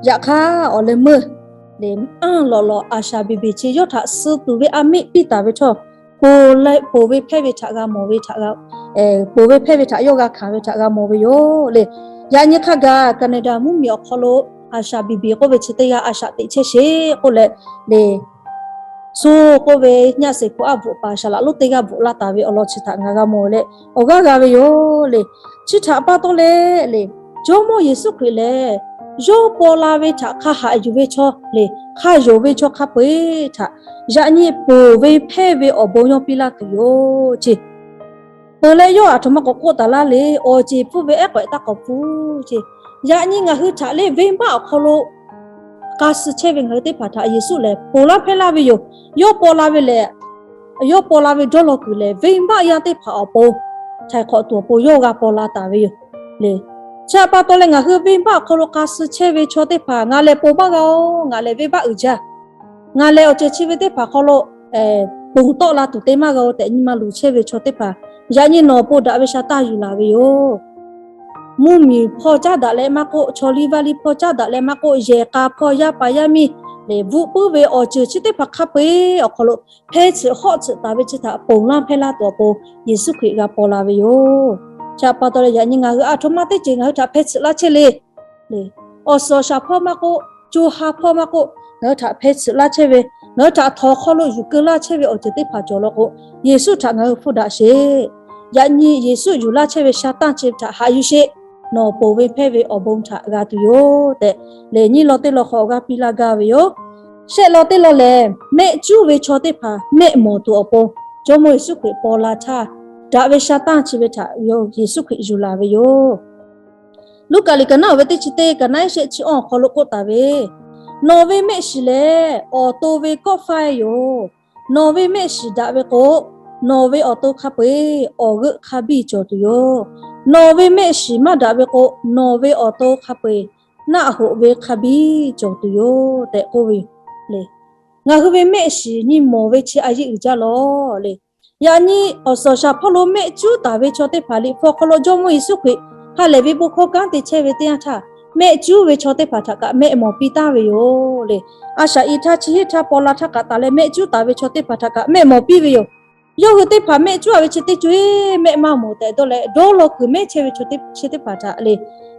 Yaꞈ hk'aˇ awˬ leh meuˇ lehˬ, anˇ lawꞈ lawꞈ Asha Bibi chi yawˇ htaꞈ suh tuˬ ve a meˆ piˇ taˍ ve htawˇ, ponˬ leh ponˬ ve hpehˇ ve htaꞈ g'a mawˬ ve htaꞈ, ponˬ ve hpehˇ ve htaꞈ yawˇ g'a hkanˍ ve htaꞈ g'a mawˬ ve yoˬ lehˬ. Yaꞈ nyi hk'a gaˬ Canada mvuhˇmiˬ awˬ hk'aw lo Asha Bibi k'oˆ ve chi teˇ g'aˇ a shaꞈ teꞈ chehˇ sheˍ k'oˆ leh lehˬ, Sawˇ k'oˆ ve nyaˇ seˍ hpu aˉ bvuhꞈ paˍ saˍ laꞈ lonˉ teˇ g'aˇ bvuhꞈ laˇ taˍ ve awˬ lawn chi htaꞈ ngaˬ g'a mawˬ leh awˬ g'aˇ g'a ve yoˬ lehˬ. Chi htaꞈ pa taw leh lehˬ, Jawˇmawˇ Yeˍsuˆ Hkriꞈ lehˬ yawˇ paw la ve htaꞈ hk'a haꞈ yuˬ ve chaw lehˬ, hk'a yonˍ ve chaw hk'a peu-eˬ htaꞈ yaꞈ nyi ponˬ ve hpehˇ ve awˬ bon yawˇ piˇ laˇ tuˬ yoˬ ceˇ. Peuˬ leh yawˇ aˬ htoꞈ ma k'awꞈ k'oˆ taˍ laˇ le, awˬ ceˬ hpfuhˇ ve ehˉ k'awehꞈ taˇ k'awꞈ hpfuhˇ ceˇ. Yaꞈ nyi ngaˬ hui htaꞈ lehˬ venˇbaˆ awˬ hk'aw lo k'a suh chehˇ ve ngaˬ hui teˇ hpaˍ htaꞈ Yeˍsuˆ lehˬ ponˬ laˇ hpehˇ laˇ ve yoˬ. Yawˇ paw la ve lehˬ, yawˇ paw la ve dawˇ law kuiˬ lehˬ, venˇbaˆ yaˇ teˇ hpaˍ awˬ pon htaiˍ hk'awꞈ tuˬ awˬ pon yawˇ g'a paw la taˍ ve yoˬ lehˬ. Chi htaꞈ pa taw leh ngaˬ hui venˇbaˆ awˬ hk'aw lo k'a suh chehˇ ve chaw teˇ hpaˍ, ngaˬ lehˬ ponˬ maˇ g'a-oˬ, ngaˬ lehˬ venˇbaˆ uiˍ jaˇ, ngaˬ lehˬ awˬ ceuˬ chi ve teˇ hpaˍ hk'aw lo ponˬ tawˆ la tuˬ te maˇ g'a-oˬ tehꞈ nyi ma luˬ chehˇ ve chaw teˇ hpaˍ, yaꞈ nyi nawˬ awˬ pon daꞈ ve sha taˇ yuˬ laˬ ve yoˬ. Mvuhˇmiˬ hpawˇ caˉ daꞈ leh maˇ k'oˆ, chaw liˇ vaˇ liˇ hpawˇ caˉ daꞈ leh maˇ k'oˆ, yehˬ k'a hpawˇ yaˇ paˍ yaˇ miˇ lehˬ, bvuhꞈ puiˉ ve awˬ ceuˬ chi teˇ hpaˍ hk'a peu-eˬ awˬ hk'aw lo hpehˇ tsuhꞈ hawˆ tsuhꞈ taˍ ve chi htaꞈ ponˬ laˇ hpehˇ laˇ tuˬ awˬ pon Yeˍsuˆ Hkriꞈ g'a paw la ve yoˬ. Chi htaꞈ pa taw leh yaꞈ nyi ngaˬ hui aˬ htoꞈ ma teˇ ceuˬ ngaˬ hui htaꞈ hpehˇ tsuhꞈ laˇ chehˇ le. Awˬ suhˍ awˬ shaˍ hpawˇ maˇ k'oˆ, co ha hpawˇ maˇ k'oˆ, ngaˬ hui htaꞈ hpehˇ tsuhꞈ laˇ chehˇ ve, ngaˬ hui htaꞈ htawnˍ hk'aw lo yuˬ keu laˇ chehˇ ve awˬ ceuˬ teˇ hpaˍ cawˬ law k'o, Yeˍsuˆ htaꞈ ngaˬ hui hpfuhˇ daꞈ sheˍ. Yaꞈ nyi Yeˍsuˆ yuˬ laˇ chehˇ ve sha tanˇ chi ve htaꞈ haꞈ yuˬ sheˍ. Nawˬ ponˬ ve hpehˇ ve awˬ bon htaꞈ g'a tuˬ yoˬ tehꞈ lehˬ, nyiˇ law teˇ law hk'aw awˬ g'aˇ piˇ laˇ gaˇ ve yoˬ. Shehˆ law teˇ law lehˬ, mehˆ cuˉ ve chaw teˇ hpaˍ mehˆ mawˬ tuˬ awˬ pon Jawˇmawˇ Yeˍsuˆ Hkriꞈ paw la htaˇ, daꞈ ve sha tanˇ chi ve htaꞈ Yeˍsuˆ Hkriꞈ yuˬ laˬ ve yoˬ. Luˉkaꞈ liꞈ kaˍ naˉ oˍ ve teˇ chi teˇ, kaˍ naˉ iˉ shehˆ chi awˇ awˬ hk'aw lo k'oˆ taˍ ve, Nawˬ ve mehˆ shiˍ lehˬ awˬ to ve kawˆ faiˇ yoˬ. Nawˬ ve mehˆ shiˍ daꞈ ve k'o, nawˬ ve awˬ to hk'a peu-eˬ awˬ g'euˆ hk'a biˇ cawˬ tuˬ yoˬ. Nawˬ ve mehˆ shiˍ maˇ daꞈ ve k'o, nawˬ ve awˬ to hk'a peu-eˬ naˆ hoꞈ ve hk'a biˇ cawˬ tuˬ yoˬ tehꞈ k'oˆ ve yoˬ le. Ngaˬ hui ve mehˆ shiˍ nyi mawˬ ve chi a yeˇ uiˍ jaˇ lawˬ le. Yaꞈ nyi awˬ suhˍ awˬ shaˍ hpawˇ lo mehˆ cuˉ taˍ ve chaw teˇ hpaˍ liꞈ hpu awˬ hk'aw lo Jawˇmawˇ Yeˍsuˆ Hkriꞈ ha lehˬ ve bon hkawˇ kanˉ te chehˇ ve teˇ yanˇ htaˇ, mehˆ cuˉ ve chaw teˇ hpaˍ htaꞈ kaꞈ mehˆ mawˬ piˇ taˍ ve yoˬ le. A shaꞈ i htaˇ chi hiˆ htaˇ paw la htaˇ kaꞈ taˍ leh mehˆ cuˉ taˍ ve chaw teˇ hpaˍ htaꞈ kaꞈ mehˆ mawˬ piˇ ve yoˬ. Yawˇ hui teˇ hpaˍ mehˆ cuˉ a ve chi teˇ co-e mehˆ maˇ mawˬ tehꞈ dawˇ leh, dawˇ law kuiˬ mehˉ chehˇ ve chaw chi teˇ hpaˍ htaꞈ le,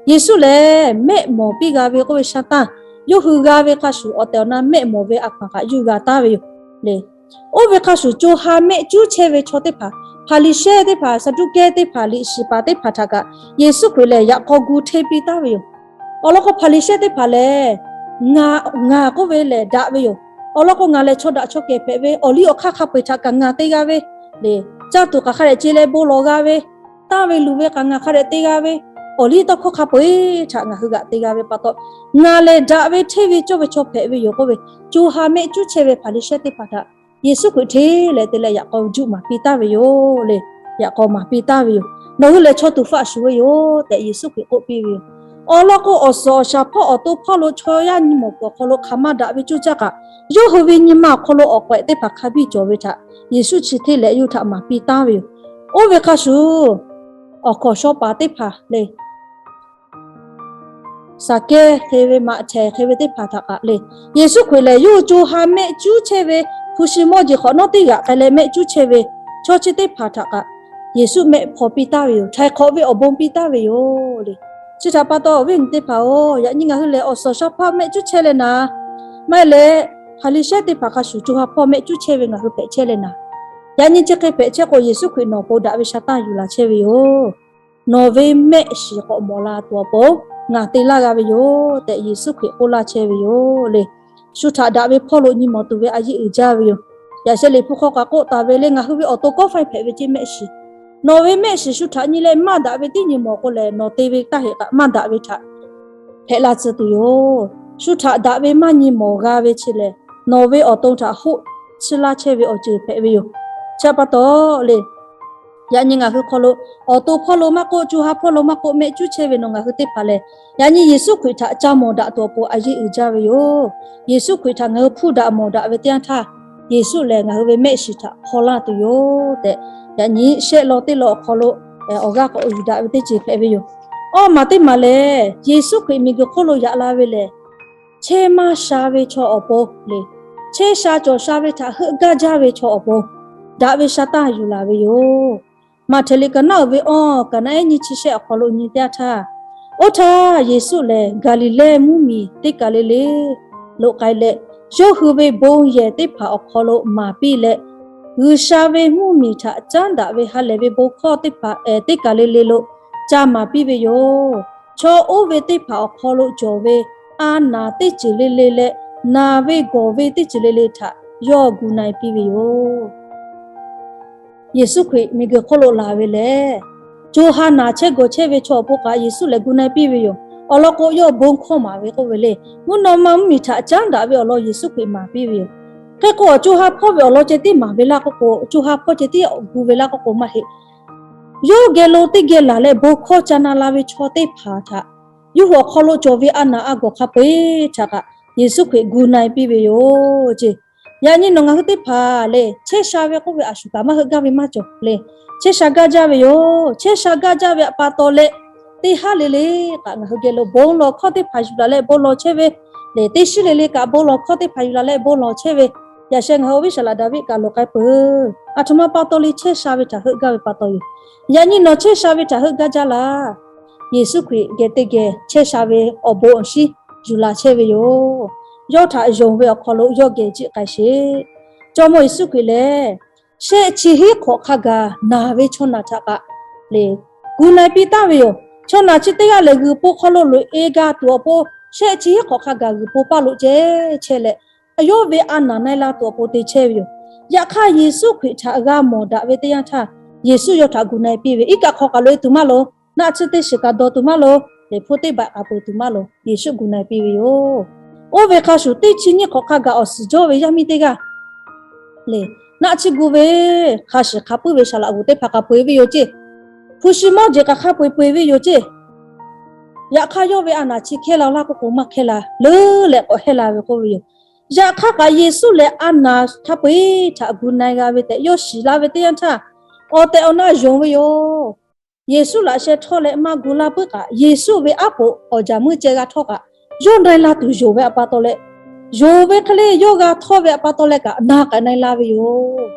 Yeˍsuˆ lehˬ mehˆ mawˬ piˇ g'a ve k'oˆ ve sha tanˇ, yawˇ hui g'a ve hk'a shuˍ awˬ tehˬ awˬ na mehˆ mawˬ ve a hkaw kaꞈ yuˇ g'a taˍ ve yoˬ le. Oˇ ve hk'a shuˍ co ha mehˆ cuˉ chehˇ ve chaw teˇ hpaˍ, Hpaˍriˍsehˇ teˇ hpaˍ, Saˍduˆkehˇ teˇ hpaˍ, liꞈ shiˍ paˍ teˇ hpaˍ htaꞈ kaꞈ Yeˍsuˆ Hkriꞈ lehˬ yaꞈ k'aw gu hteˇ piˇ taˍ ve yoˬ. Awˬ lawn k'o Hpaˍriˍsehˇ teˇ hpaˍ lehˬ, ngaˬ k'oˆ ve lehˬ daꞈ ve yoˬ. Awˬ lawn k'o ngaˬ lehˬ chaw daꞈ chaw kehˬ hpehꞈ ve, awˬ liˇ awˬ hk'aˇ hk'a peu-eˬ htaꞈ kaꞈ ngaˬ te g'a ve le, caˇ tuˬ kaꞈ hk'a dehꞈ ce leh bon lawˬ g'a ve, tanˇ ve luˬ ve kaꞈ ngaˬ hk'a dehꞈ te g'a ve, awˬ liˇ tawˇ hkawˇ hk'a peu-eˬ htaꞈ ngaˬ hui g'aꞈ te g'a ve pa taw, ngaˬ lehˬ daꞈ ve hteˇ ve cawˇ ve chaw hpehꞈ ve yoˬ k'oˆ ve, co ha mehˆ cuˉ chehˇ ve Hpaˍriˍsehˇ teˇ hpaˍ htaꞈ Yeˍsuˆ Hkriꞈ hteˇ leh te leh yaꞈ k'aw juˆ maˍ piˇ taˍ ve yoˬ le. Yaꞈ k'aw maˍ piˇ taˍ ve yoˬ. Nawˬ hui lehˬ chaw tuˬ faˆ shuˍ ve yoˬ tehꞈ Yeˍsuˆ Hkriꞈ k'oˆ piˇ ve yoˬ. Awˬ lawn k'o, awˬ suhˍ awˬ shaˍ hpawˇ awˬ to hpawˇ lo chaw yaˇ nyi mawˬ kuiˬ awˬ hk'aw lo hk'aˬ maˇ daꞈ ve coˇ caˇ kaꞈ, yawˇ hui ve nyi ma awˬ hk'aw lo awˬ k'awehꞈ teˇ hpaˍ hk'a biˇ cawˬ ve htaꞈ Yeˍsuˆ chi hteˇ leh yawˇ hui htaꞈ maˍ piˇ taˉ ve yoˬ. Oˇ ve hk'a shuˍ, awˬ hkawnˍ shaw paˍ teˇ hpaˍ le, Saˍkehˇ hk'e ve, Maꞈhtehˍ hk'e ve teˇ hpaˍ htaꞈ kaꞈ le, Yeˍsuˆ Hkriꞈ lehˬ yawˇ hui co ha mehˆ cuˉ chehˇ ve, hpu shi mawˇ jeˬ hk'awꞈ nawˉ teˇ g'aꞈ k'ai leh mehˆ cuˉ chehˇ ve chaw chi teˇ hpaˍ htaꞈ kaꞈ Yeˍsuˆ mehˆ hpaw piˇ taˉ ve yoˬ. Htaiˍ hk'awꞈ ve awˬ bon piˇ taˉ ve yoˬ le. Chi htaꞈ pa taw, awˬ viˉ awˬ nyi teˇ hpaˍ-oˬ, yaꞈ nyi ngaˬ hui lehˬ awˬ suhˍ shaw hpawˇ mehˆ cuˉ chehˇ leh naˍ, maˇ heˆ leh Hpaˍriˍsehˇ teˇ hpaˍ hk'a shuˍ co ha hpawˇ mehˆ cuˉ chehˇ ve ngaˬ hui hpehꞈ chehˇ leh naˍ, yaꞈ nyi chi hk'e hpehꞈ chehˇ k'o, Yeˍsuˆ Hkriꞈ nawˬ awˬ pon daꞈ ve sha taˇ yuˬ laˬ chehˇ ve yoˬ. Nawˬ ve mehˆ shiˍ k'awꞈ mawˬ la tuˬ awˬ pon ngaˬ te laˇ g'a ve yoˬ tehꞈ Yeˍsuˆ Hkriꞈ k'oˆ laˇ chehˇ ve yoˬ le. Shu htaꞈ daꞈ ve hpawˇ lo nyi mawˬ tuˬ ve a yeˇ uiˍ jaˇ ve yoˬ. Yaꞈ sheh liꞈ hpu hk'aw kaꞈ k'oˆ taˍ ve le, ngaˬ hui ve awˬ to kawˆ faiˇ hpehꞈ ve ceˇ mehˆ shiˍ, nawˬ ve mehˆ shiˍ shu htaꞈ nyi leh maˇ daꞈ ve tiˉ nyi mawˬ k'o lehˬ, nawˬ te ve taˇ heꞈ kaꞈ maˇ daꞈ ve htaꞈ hpehꞈ la tcuh tuˬ yoˬ. Shu htaꞈ daꞈ ve maˇ nyi mawˬ g'a ve chi lehˬ, nawˬ ve awˬ to htaꞈ hoˆ chiˇ laˇ chehˇ ve awˬ ceuˬ hpehꞈ ve yoˬ. Chi pa taw le, yaꞈ nyi ngaˬ hui hk'aw lo awˬ to hpawˇ lo maˇ k'oˆ, co ha hpawˇ lo maˇ k'oˆ, mehˆ cuˉ chehˇ ve nawˬ ngaˬ hui teˇ hpaˍ lehˬ, yaꞈ nyi Yeˍsuˆ Hkriꞈ htaꞈ ca mawˬ daꞈ tuˬ awˬ pon a yeˇ uiˍ jaˇ ve yoˬ. Yeˍsuˆ Hkriꞈ htaꞈ ngaˬ hui hpuˇ daꞈ mawˬ daꞈ ve teˇ yanˇ htaˇ, Yeˍsuˆ lehˬ ngaˬ hui ve mehˆ shiˍ htaꞈ hpaw laˇ tuˬ yoˬ tehꞈ, yaꞈ nyi shehˆ law teˇ law awˬ hk'aw lo awˬ g'aˇ k'awꞈ yuˬ daꞈ ve teˇ ceuˬ hpehꞈ ve yoˬ. Awˇ maˬ teˇ maˬ lehˬ, Yeˍsuˆ Hkriꞈ miˬguiˬ hk'oˆ lo yaꞈ la ve lehˬ, chehˇ maˇ sha ve chaw awˬ pon le, chehˇ sha cawˬ sha ve htaꞈ heuˆ gaˇ jaˇ ve chaw awˬ pon daꞈ ve sha taˇ yuˬ laˬ ve yoˬ. Maꞈhtehˍ liꞈ kaꞈ naˉ uiˍ ve awˇ kaꞈ naˉ ehˉ nyiˇ chi shehˆ awˬ hk'aw lo nyi teˇ yanˇ htaˇ, oˇ htaˇ Yeˍsuˆ lehˬ Gaˍliˍlehˇ mvuhˇmiˬ teˇ kaˬ le le lo k'ai leh, yawˇ hui ve bon yehˬ teˇ hpaˍ awˬ hk'aw lo maˍ piˇ leh, G'uiˬsha ve mvuhˇmiˬ htaꞈ caˉ daꞈ ve ha lehˬ ve bon hkawˇ teˇ hpaˍ, eh, teˇ kaˬ le le lo ca maˍ piˇ ve yoˬ. Chaw oˇ ve teˇ hpaˍ awˬ hk'aw lo cawˬ ve a naˍ teˇ ceuˬ le le leh naˍ ve gawˬ ve teˇ ceuˬ le le htaꞈ yawˇ gu na e piˇ ve yoˬ. Yeˍsuˆ Hkriꞈ miˬguiˬ hk'oˆ lo laˬ ve lehˬ, co ha naˍ chehˇ gawˬ chehˇ ve chaw awˬ pon kaꞈ Yeˍsuˆ lehˬ gu na e piˇ ve yoˬ. Awˬ lawn k'o, yawˇ bon hkawˇ maˍ ve k'oˆ ve le, mvuhˇ naw ma mvuhˇmiˬ htaꞈ caˉ daꞈ ve awˬ lawn Yeˍsuˆ Hkriꞈ maˍ piˇ ve yoˬ. Hk'e k'o, co ha hpawˇ ve awˬ lawn ceh tiˉ maˍ ve laˇ k'oˆ k'o, co ha hpawˇ ceh tiˉ gu ve laˇ k'oˆ k'o maˇ heˆ. Yawˇ geh lo teˇ geh laˬ leh bon hkawˇ ca na la ve chaw teˇ hpaˍ htaꞈ, yawˇ hui awˬ hk'aw lo cawˬ ve a naˍ a gawˬ hk'a peu-eˬ htaꞈ kaꞈ Yeˍsuˆ Hkriꞈ gu na e piˇ ve yoˬ ceˇ. Yaꞈ nyi nawˬ ngaˬ hui teˇ hpaˍ lehˬ, chehˇ sha ve k'oˆ ve a shu kaꞈ maˇ heuˆ gaˇ ve maˇ cawˬ le. Chehˇ sha gaˇ jaˇ ve yoˬ. Chehˇ sha gaˇ jaˇ ve pa taw leh, teˇ haˉ le le kaꞈ ngaˬ hui geh lo bon lawˬ hkawˇ teˇ hpaˍ yuˬ laˬ leh bon lawˬ chehˇ ve le. Teˇ shiˉ le le kaꞈ bon lawˬ hkawˇ teˇ hpaˍ yuˬ laˬ leh bon lawˬ chehˇ ve, yaꞈ sheh ngaˬ hui awˬ viˉ Saˍ laꞈ Daˍviˆ kaꞈ loˬ k'ai peuˬ. A htoꞈ ma pa taw le chehˇ sha ve htaꞈ heuˆ gaˇ ve pa taw yoˬ. Yaꞈ nyi nawˬ chehˇ sha ve htaꞈ heuˆ gaˇ jaˇ laˇ. Yeˍsuˆ Hkriꞈ geh teˇ geh chehˇ sha ve awˬ bon awˬ shinˉ yuˬ laˬ chehˇ ve yoˬ. Yawˇ htaꞈ yonˍ ve awˬ hk'aw lo yawˇ geh jiˆ k'ai sheˍ. Jawˇmawˇ Yeˍsuˆ Hkriꞈ lehˬ, shehˆ chi hiˉ hk'awꞈ hk'a gaˬ naˬ ve chaw naˬ htaꞈ kaꞈ le, gu na e piˇ taˍ ve yoˬ. Chaw naˬ chi teˇ g'aˇ lehˬ, g'uiˬ po hk'aw lo loꞈ e gaˇ tuˬ awˬ pon shehˆ chi hiˉ hk'awꞈ hk'a gaˬ g'uiˬ po paˇ lo ceh chehˇ leh, yawˇ ve a naˍ na e la tuˬ awˬ pon te chehˇ ve yoˬ. Yaꞈ hk'aˇ, Yeˍsuˆ Hkriꞈ htaꞈ g'a mawˬ daꞈ ve teˇ yanˇ htaˇ, Yeˍsuˆ yawˇ htaꞈ gu na e piˇ ve, iˉ kaˆ hk'aw kaꞈ loꞈ e tuˬ maˇ loˍ, naˆ tsuhˇ teˇ shiˍ kaꞈ dawˬ tuˬ maˇ loˍ, liꞈ hpu teˇ baꞈ k'aꞈ peuˬ tuˬ maˇ loˍ, Yeˍsuˆ gu na e piˇ ve yoˬ. Oˇ ve hk'a shuˍ, teˇ chi nyiˇ hk'awꞈ hk'a gaˬ awˬ suhˍ jawˇ ve yaˇ miˇ teˇ g'aˇ le, naˆ tsuhˇ gu ve, hk'a shiˍ hk'a puiˉ ve saˍ laꞈ g'oˍ teˇ hpaˍ k'aꞈ peu eˬ ve yoˬ ceˇ. Hpu shi mawˇ jeˬ k'aꞈ hk'a peu eˬ peu eˬ ve yoˬ ceˇ. Yaꞈ hk'aˇ, yawˇ ve a naˍ chi hkehˇ la laˇ k'oˆ k'o, maˇ hkehˇ la leuˉ leh k'awꞈ hehˇ la ve k'oˆ ve yoˬ. Yaꞈ hk'aˇ kaꞈ, Yeˍsuˆ lehˬ a naˍ hk'a peu eˬ htaꞈ gu na e g'a ve tehꞈ yawˇ shiˍ la ve teˇ yanˇ htaˇ, awˬ tehˬ awˬ na yonˍ ve yoˬ. Yeˍsuˆ laꞈ sheh htawˇ leh maˇ gu laˇ puiˉ kaꞈ, Yeˍsuˆ ve aˉ poꞈ awˬ jaˬ muiˇ ceh g'a htawˇ kaꞈ, yawˇ na e la tuˬ yonˍ ve a pa taw leh, yonˍ ve hk'e le yawˇ g'a htawˇ ve a pa taw leh kaꞈ, na k'aꞈ na e la ve yoˬ.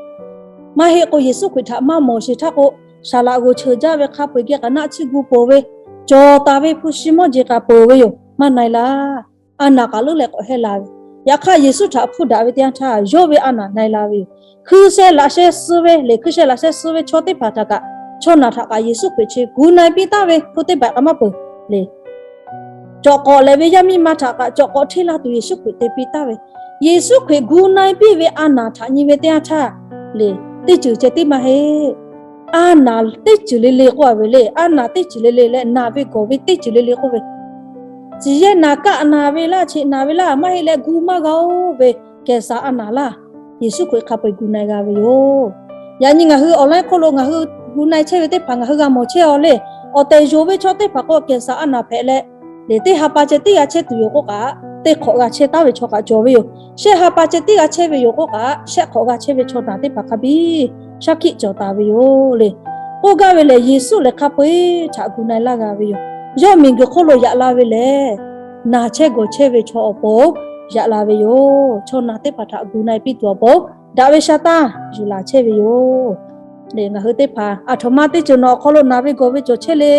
Maˇ heˆ k'o, Yeˍsuˆ Hkriꞈ htaꞈ maˇ mawˬ sheˍ htaˇ k'o, saˍ laꞈ g'oˍ cheuˬ jaˇ ve hk'a peu eˬ geh kaꞈ naˆ tsuhˇ gu peuˬ ve, cawˬ taˍ ve hpu shi mawˇ jeˬ kaꞈ peuˬ ve yoˬ. Maˇ na e la. A naˍ kaꞈ leuˉ leh k'awꞈ hehˇ la ve. Yaꞈ hk'aˇ, Yeˍsuˆ htaꞈ hpuˇ daꞈ ve teˇ yanˇ htaˇ, yawˇ ve a naˍ na e la ve yoˬ. Hkui sheh laꞈ sheh suh ve le, hkui sheh laꞈ sheh suh ve chaw teˇ hpaˍ htaꞈ kaꞈ, chaw naˬ htaꞈ kaꞈ Yeˍsuˆ Hkriꞈ chi gu na e piˇ taˍ ve hpu teˇ baꞈ k'aꞈ maˇ peuˬ le. Cawꞈ k'awꞈ lehˬ ve yaˇ miˇ ma htaꞈ kaꞈ cawꞈ k'awꞈ hteˇ laˇ tuˬ Yeˍsuˆ Hkriꞈ te piˇ taˍ ve. Yeˍsuˆ Hkriꞈ gu na e piˇ ve a naˍ htaꞈ nyi ve teˇ yanˇ htaˇ le, teˇ ceuˬ ceh tiˉ maˇ heˆ. A naˍ teˇ ceuˬ le le k'oˆ a ve le, a naˍ teˇ ceuˬ le le leh naˬ ve gawˬ ve teˇ ceuˬ le le k'oˆ ve, tcuh yehˇ naˍ kaˆ naˍ ve laˇ, cheꞈ naˍ ve laˇ, maˇ heˆ leh gu maˇ g'a oˇ ve kehˬ saˍ a naˍ laˇ, Yeˍsuˆ Hkriꞈ hk'a peu eˬ gu na e g'a ve yoˬ. Yaꞈ nyi ngaˬ hui awˬ laiˉ hk'oˆ lo ngaˬ hui gu na e chehˇ ve teˇ hpaˍ ngaˬ hui g'a mawˬ chehˇ a le. Awˬ tehˬ yonˍ ve chaw teˇ hpaˍ k'o, kehˬ saˍ a naˍ hpehꞈ leh, Leh teˇ ha pa ceh tiˉ g'a chehˇ tuˬ yoˬ k'oˆ kaꞈ, teˇ hk'awꞈ g'a chehˇ taˉ ve chaw kaꞈ cawˬ ve yoˬ. Shehˆ ha pa ceh tiˉ g'a chehˇ ve yoˬ k'oˆ kaꞈ, shehˆ hk'awꞈ g'a chehˇ ve chaw naˬ teˇ hpaˍ hk'a biˇ shaˉ hkiˆ cawˬ taˍ ve yoˬ le. K'oˆ gaˇ ve lehˬ, Yeˍsuˆ lehˬ hk'a peu-eˬ htaꞈ gu na-e laˇ g'a ve yoˬ. Yawˇ miˬguiˬ hk'oˆ lo yaꞈ la ve lehˬ, naˬ chehˇ gawˬ chehˇ ve chaw awˬ pon yaꞈ la ve yoˬ. Chaw naˬ teˇ hpaˍ htaꞈ gu na-e piˇ tuˬ awˬ pon daꞈ ve sha taˇ yuˬ laˬ chehˇ ve yoˬ. Leh ngaˬ hui teˇ hpaˍ aˬ htoꞈ ma teˇ ceuˬ nawˬ awˬ hk'aw lo naˬ ve gawˬ ve cawˬ chehˇ le.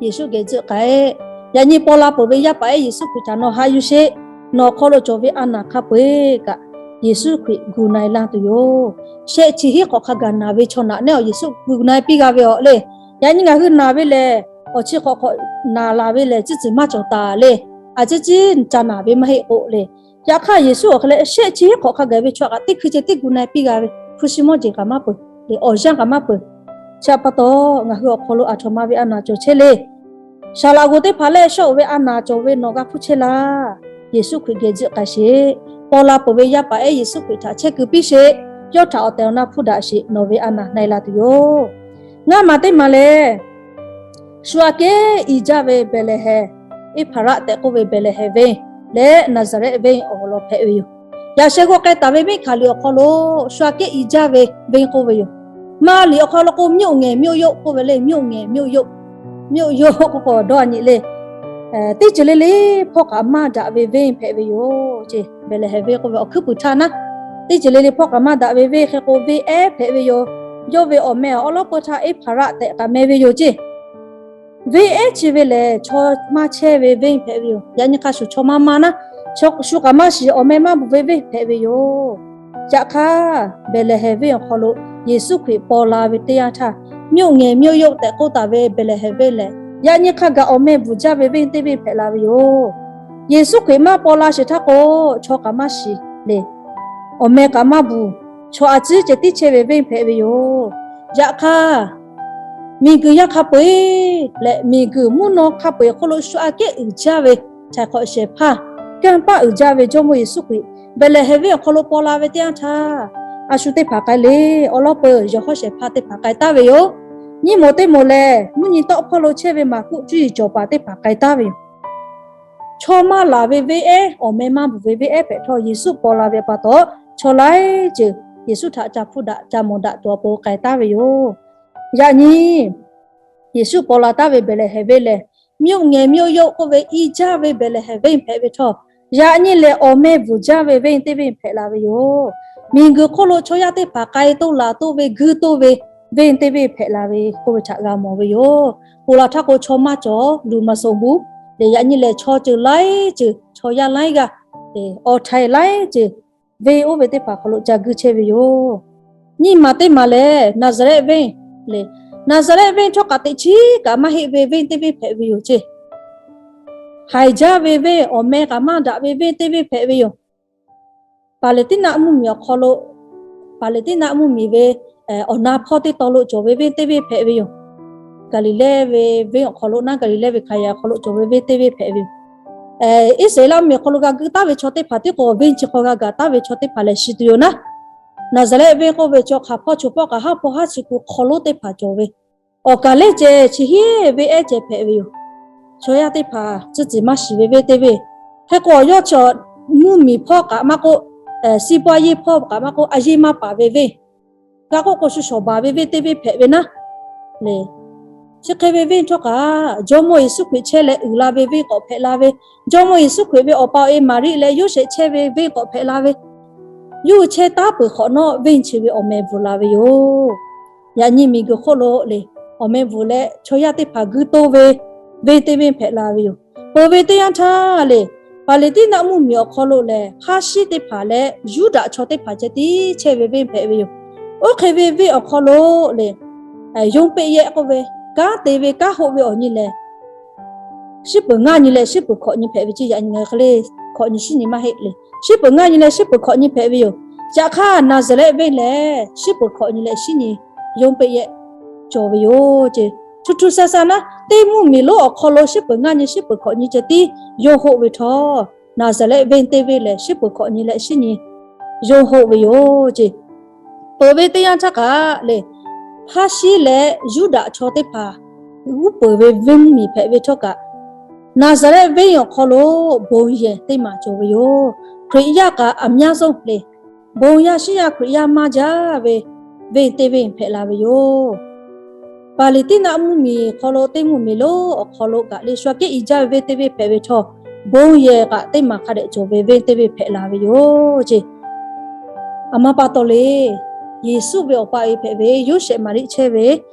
Yeˍsuˆ geh tzuhˆ k'ai, yaꞈ nyi paw la peuˬ ve yaˇ paˍ ehˉ Yeˍsuˆ Hkriꞈ htaꞈ nawˬ haꞈ yuˬ sheˍ. Nawˬ awˬ hk'aw lo cawˬ ve a naˬ hk'a peu-eˬ kaꞈ, Yeˍsuˆ Hkriꞈ gu na-e laˇ tuˬ yoˬ. Shehˆ chi hiˉ hk'awꞈ hk'a gaˬ naˬ ve chaw naˬ neˉ awˬ Yeˍsuˆ gu na-e piˇ g'a ve awˬ le. Yaꞈ nyi ngaˬ hui naˬ ve lehˬ, awˬ chi hk'awꞈ hk'awꞈ naˬ laˬ ve lehˬ, tcuhˉ tcuhˬ maˇ cawˬ taˍ le. A ciˉ ciˉ ca naˬ ve maˇ heˆ k'o le. Yaꞈ hk'aˇ Yeˍsuˆ awˬ hk'e leh shehˆ chi hiˉ hk'awꞈ hk'a gaˬ ve chaw kaꞈ teˇ hkui ceh tiˉ gu na-e piˇ g'a ve, hpu shi mawˇ jeˬ kaꞈ maˇ peuˬ, awˬ yanˇ kaꞈ maˇ peuˬ. Chi pa taw, ngaˬ hui awˬ hk'aw lo aˬ htoꞈ ma ve a naˬ cawˬ chehˇ le. Saˍ laꞈ g'oˍ teˇ hpaˍ lehˆ shawˆ-oꞈ ve a naˬ cawˬ ve nawˬ g'a hpuˇ chehˇ laˇ. Yeˍsuˆ Hkriꞈ geh tzuhˆ k'ai sheˍ. Paw la peuˬ ve yaˇ paˍ ehˉ Yeˍsuˆ Hkriꞈ htaꞈ chehˇ kuiˬ piˇ sheˍ. Yawˇ htaꞈ awˬ tehˬ awˬ na hpuˇ daꞈ sheˍ. Nawˬ ve a naˬ na-e la tuˬ yoˬ. Ngaˇ maˬ teˇ maˬ lehˬ, shu aꞈ kehˉ i jaˇ ve Behˍlehˍhehnˍ, Eˇhpaˍraˆ tehꞈ k'oˆ ve Behˍlehˍhehnˍ venˇ leh Naˍzaˍrehˆ venˇ awˬ lawn hpehꞈ ve yoˬ. Yaꞈ sheh g'aw k'ai taˍ ve venˇ hkaˍ liꞈ awˬ hk'aw lo shu aꞈ kehˉ i jaˇ ve venˇ k'oˆ ve yoˬ. Maˇ liꞈ awˬ hk'aw lo k'o, မြို့ငယ်မြို့ယုတ် k'oˆ ve le, မြို့ငယ်မြို့ယုတ်, မြို့ယုတ် k'oˆ k'o dawˇ nyi le. Teˇ ceuˬ le le hpawˇ kaꞈ maˇ daꞈ ve venˇ hpehꞈ ve yoˬ ce. Behˍlehˍhehnˍ venˇ k'oˆ ve awˬ hkuiˉ puiˍ htaˇ naˉ, teˇ ceuˬ le le hpawˇ kaꞈ maˇ daꞈ ve venˇ hk'e k'o, venˇ ehˉ hpehꞈ ve yoˬ. Yawˇ ve awˬ meh awˬ lawˉ peuˇ htaˇ Eˇhpaˍraˆ tehꞈ kaꞈ meh ve yoˬ ce. Venˇ ehˉ chi ve lehˬ, chaw maˇ chehˇ ve venˇ hpehꞈ ve yoˬ. Yaꞈ nyi hk'a shuˍ chaw maˇ maˇ naˉ, shu kaꞈ maˇ shiˍ, awˬ meh maˇ bvuhˬ ve venˇ hpehꞈ ve yoˬ. Yaꞈ hk'aˇ, Behˍlehˍhehnˍ venˇ awˬ hk'aw lo Yeˍsuˆ Hkriꞈ paw la ve teˇ yanˇ htaˇ, မြို့ငယ်မြို့ယုတ် tehꞈ k'oˆ taˍ ve Behˍlehˍhehnˍ venˇ lehˬ, yaꞈ nyi hk'a gaˬ awˬ meh bvuhˬ jaˇ ve venˇ teˇ venˇ hpehꞈ la ve yoˬ. Yeˍsuˆ Hkriꞈ maˇ paw la sheˍ htaˇ k'o, chaw kaꞈ maˇ shiˍ le. Awˬ meh kaꞈ maˇ bvuhˬ, chaw a ciˉ ceh tiˉ chehˇ ve venˇ hpehꞈ ve yoˬ. Yaꞈ hk'aˇ, miˬguiˬ yaˇ hk'a peu-eˬ leh miˬguiˬ mvuhˇ naw hk'a peu-eˬ hk'oˆ lo shu aꞈ kehˉ uiˍ jaˇ ve htaiˍ hk'awꞈ shehˍ hpaˇ, kanˇ paˆ uiˍ jaˇ ve Jawˇmawˇ Yeˍsuˆ Hkriꞈ Behˍlehˍhehnˍ venˇ awˬ hk'aw lo paw la ve teˇ yanˇ htaˇ, a shu teˇ hpaˍ k'ai le. Awˬ lawˉ peuˬ yawˬ hawˉ shehˍ hpaˇ teˇ hpaˍ k'ai taˍ ve yoˬ. Nyiˇ moˍ teˇ moˍ lehˬ, mvuhˇ nyi tawˆ hpawˇ lo chehˇ ve Maˍkuˆ cuˇ yiˍ cawˬ paˍ teˇ hpaˍ k'ai taˍ ve yoˬ. Chaw maˇ laˬ ve venˇ ehˉ, awˬ meh maˇ bvuhˬ ve venˇ ehˉ hpehꞈ htawˇ, Yeˍsuˆ paw la ve pa taw, chaw laiˉ ceuˬ Yeˍsuˆ htaꞈ ca hpuˇ daꞈ ca mawˬ daꞈ tuˬ awˬ pon k'ai taˍ ve yoˬ. Yaꞈ nyi Yeˍsuˆ paw la taˍ ve Behˍlehˍhehnˍ venˇ lehˬ, မြို့ငယ်မြို့ယုတ် k'oˆ ve i jaˇ ve Behˍlehˍhehnˍ venˇ hpehꞈ ve htawˇ, yaꞈ nyi lehˬ awˬ meh bvuhˬ jaˇ ve venˇ teˇ venˇ hpehꞈ la ve yoˬ. Miˬguiˬ hk'oˆ lo chaw yaˇ teˇ hpaˍ k'ai toˇ laˬ toˇ ve guiˇ toˇ ve venˇ teˇ venˇ hpehꞈ la ve k'oˆ ve htaꞈ g'a mawˬ ve yoˬ. Ponˬ laˬ htaˇ k'o, chaw maˇ cawˬ, luˬ maˍ soˍ buˬ leh, yaꞈ nyi lehˬ chaw ceuˬ laiˉ ceuˬ, chaw yaˇ laiˉ g'aˇ, awˬ htaiˍ laiˉ ceuˬ, venˇ oˇ ve teˇ hpaˍ hk'aw lo ca guiˇ chehˇ ve yoˬ. Nyiˇ maˬ teˇ maˬ lehˬ, Naˍzaˍrehˆ venˇ le. Naˍzaˍrehˆ venˇ htawˇ kaꞈ teꞈ chiˉ kaꞈ maˇ heˆ ve venˇ teˇ venˇ hpehꞈ ve yoˬ ce. Haiˬ jaˇ ve venˇ, awˬ meh kaꞈ maˇ daꞈ ve venˇ teˇ venˇ hpehꞈ ve yoˬ. Paˍleˍtiˉnaˆ mvuhˇmiˬ awˬ hk'aw lo, Paˍleˍtiˉnaˆ mvuhˇmiˬ ve awˬ na hpawˇ teˇ taw lo cawˬ ve venˇ teˇ venˇ hpehꞈ ve yoˬ. Gaˍliˍlehˇ ve venˇ awˬ hk'aw lo naˉ, Gaˍliˍlehˇ ve hkanˍ yaˍ awˬ hk'aw lo cawˬ ve venˇ teˇ venˇ hpehꞈ ve yoˬ. Iˉsaˍreˍlaˆ mvuhˇmiˬ awˬ hk'aw lo g'a guiˇ taˍ ve chaw teˇ hpaˍ tiˉ k'o, venˇ chi hk'aw g'a gaˬ taˍ ve chaw teˇ hpaˍ lehˬ shiˍ tuˬ yoˬ naˉ. Naˍzaˍrehˆ venˇ k'oˆ ve chaw hk'aˬ hpawˇ choˬ pawˆ kaꞈ haˉ hpawˇ haˉ chi kuˬ hk'aw lonˉ teˇ hpaˍ cawˬ ve, awˬ kaˍ lehˇ ceh chi hiˉ venˇ ehˉ ceh hpehꞈ ve yoˬ. Chaw yaˇ teˇ hpaˍ tcuhˉ tcuhˬ maˇ shiˍ ve venˇ teˇ venˇ, hk'e k'o awˬ yawˇ chaw mvuhˇmiˬ hpawˇ kaꞈ maˇ k'oˆ, siˉ paˆ yeˇ hpawˇ kaꞈ maˇ k'oˆ, a yeˇ maˇ paˍ ve venˇ, g'a k'oˆ k'o shu shawˍ baˬ ve venˇ teˇ venˇ hpehꞈ ve naˉ le. Chi hk'e ve venˇ htawˇ kaꞈ, Jawˇmawˇ Yeˍsuˆ Hkriꞈ chehˇ leh uiˍ la ve venˇ k'awꞈ hpehꞈ la ve, Jawˇmawˇ Yeˍsuˆ Hkriꞈ ve awˬ pa awˬ e Maˍriˆ leh Yoˇsehꞈ chehˇ ve venˇ k'awꞈ hpehꞈ la ve, yawˇ hui chehˇ taˉ peuˬ hk'awꞈ nawˉ venˇ chi ve awˬ meh bvuhˬ la ve yoˬ. Yaꞈ nyi miˬguiˬ hk'oˆ lo le, awˬ meh bvuhˬ leh chaw yaˇ teˇ hpaˍ guiˇ toˇ ve venˇ teˇ venˇ hpehꞈ la ve yoˬ. Peuˬ ve teˇ yanˇ htaˇ le, Paˍleˍtiˉnaˆ mvuhˇmiˬ awˬ hk'aw lo lehˬ, hk'aˇ shiˉ teˇ hpaˍ leh Yuˇdaꞈ chaw teˇ hpaˍ ceh tiˉ chehˇ ve venˇ hpehꞈ ve yoˬ. Oˇ hk'e ve venˇ awˬ hk'aw lo le, yonˇ peˆ yehˆ k'oˆ ve, kanˉ te ve kanˉ hoˆ ve awˬ nyi lehˬ, shiˉ peuˬ ngaˇ nyi leh shiˉ peuˬ hkawꞈ nyi hpehꞈ ve ce. Yaꞈ nyi ngaˬ hui hk'e le, hkawꞈ nyi shiˉ nyi maˇ heˆ le. Shiˉ peuˬ ngaˇ nyi leh shiˉ peuˬ hkawꞈ nyi hpehꞈ ve yoˬ. Yaꞈ hk'aˇ, Naˍzaˍrehˆ venˇ lehˬ shiˉ peuˬ hkawꞈ nyi leh shiˉ nyi yonˇ peˆ yehˆ cawˬ ve yoˬ ce. Htu htu sha sha naˉ, teˇ mvuhˇmiˬ lonˉ awˬ hk'aw lo shiˉ peuˬ ngaˇ nyi shiˉ peuˬ hkawꞈ nyi ceh tiˉ yonˇ hoˆ ve htawˇ, Naˍzaˍrehˆ venˇ teˇ venˇ lehˬ shiˉ peuˬ hkawꞈ nyi leh shiˉ nyi yonˇ hoˆ ve yoˬ ce. Peuˬ ve teˇ yanˇ htaˇ kaꞈ le, hk'aˇ shiˉ leh Yuˇdaꞈ chaw teˇ hpaˍ g'uˇ peuˬ ve venˇ mvuhˇmiˬ hpehꞈ ve htawˇ kaꞈ, Naˍzaˍrehˆ venˇ awˬ hk'aw lo bon yehˬ teˇ maˬ cawˬ ve yoˬ. Hkriꞈ yaˇ kaꞈ အများဆုံး le, bon yaˇ shinˉ yaˇ Hkriꞈ yaˇ maˇ jaˇ ve venˇ teˇ venˇ hpehꞈ la ve yoˬ. Paˍliˍtiˉnaˆ mvuhˇmiˬ hk'aw lo teˇ mvuhˇmiˬ lonˉ awˬ hk'aw lo kaꞈ le shu aꞈ kehˉ i jaˇ ve venˇ teˇ venˇ hpehꞈ ve htawˇ, bon yehˬ kaꞈ teˇ maˬ hk'a dehꞈ cawˬ ve venˇ teˇ venˇ hpehꞈ la ve yoˬ ce. A ma pa taw le, Yeˍsuˆ ve awˬ pa e hpehꞈ ve Yoˇsehꞈ Maˍriˆ chehˇ ve,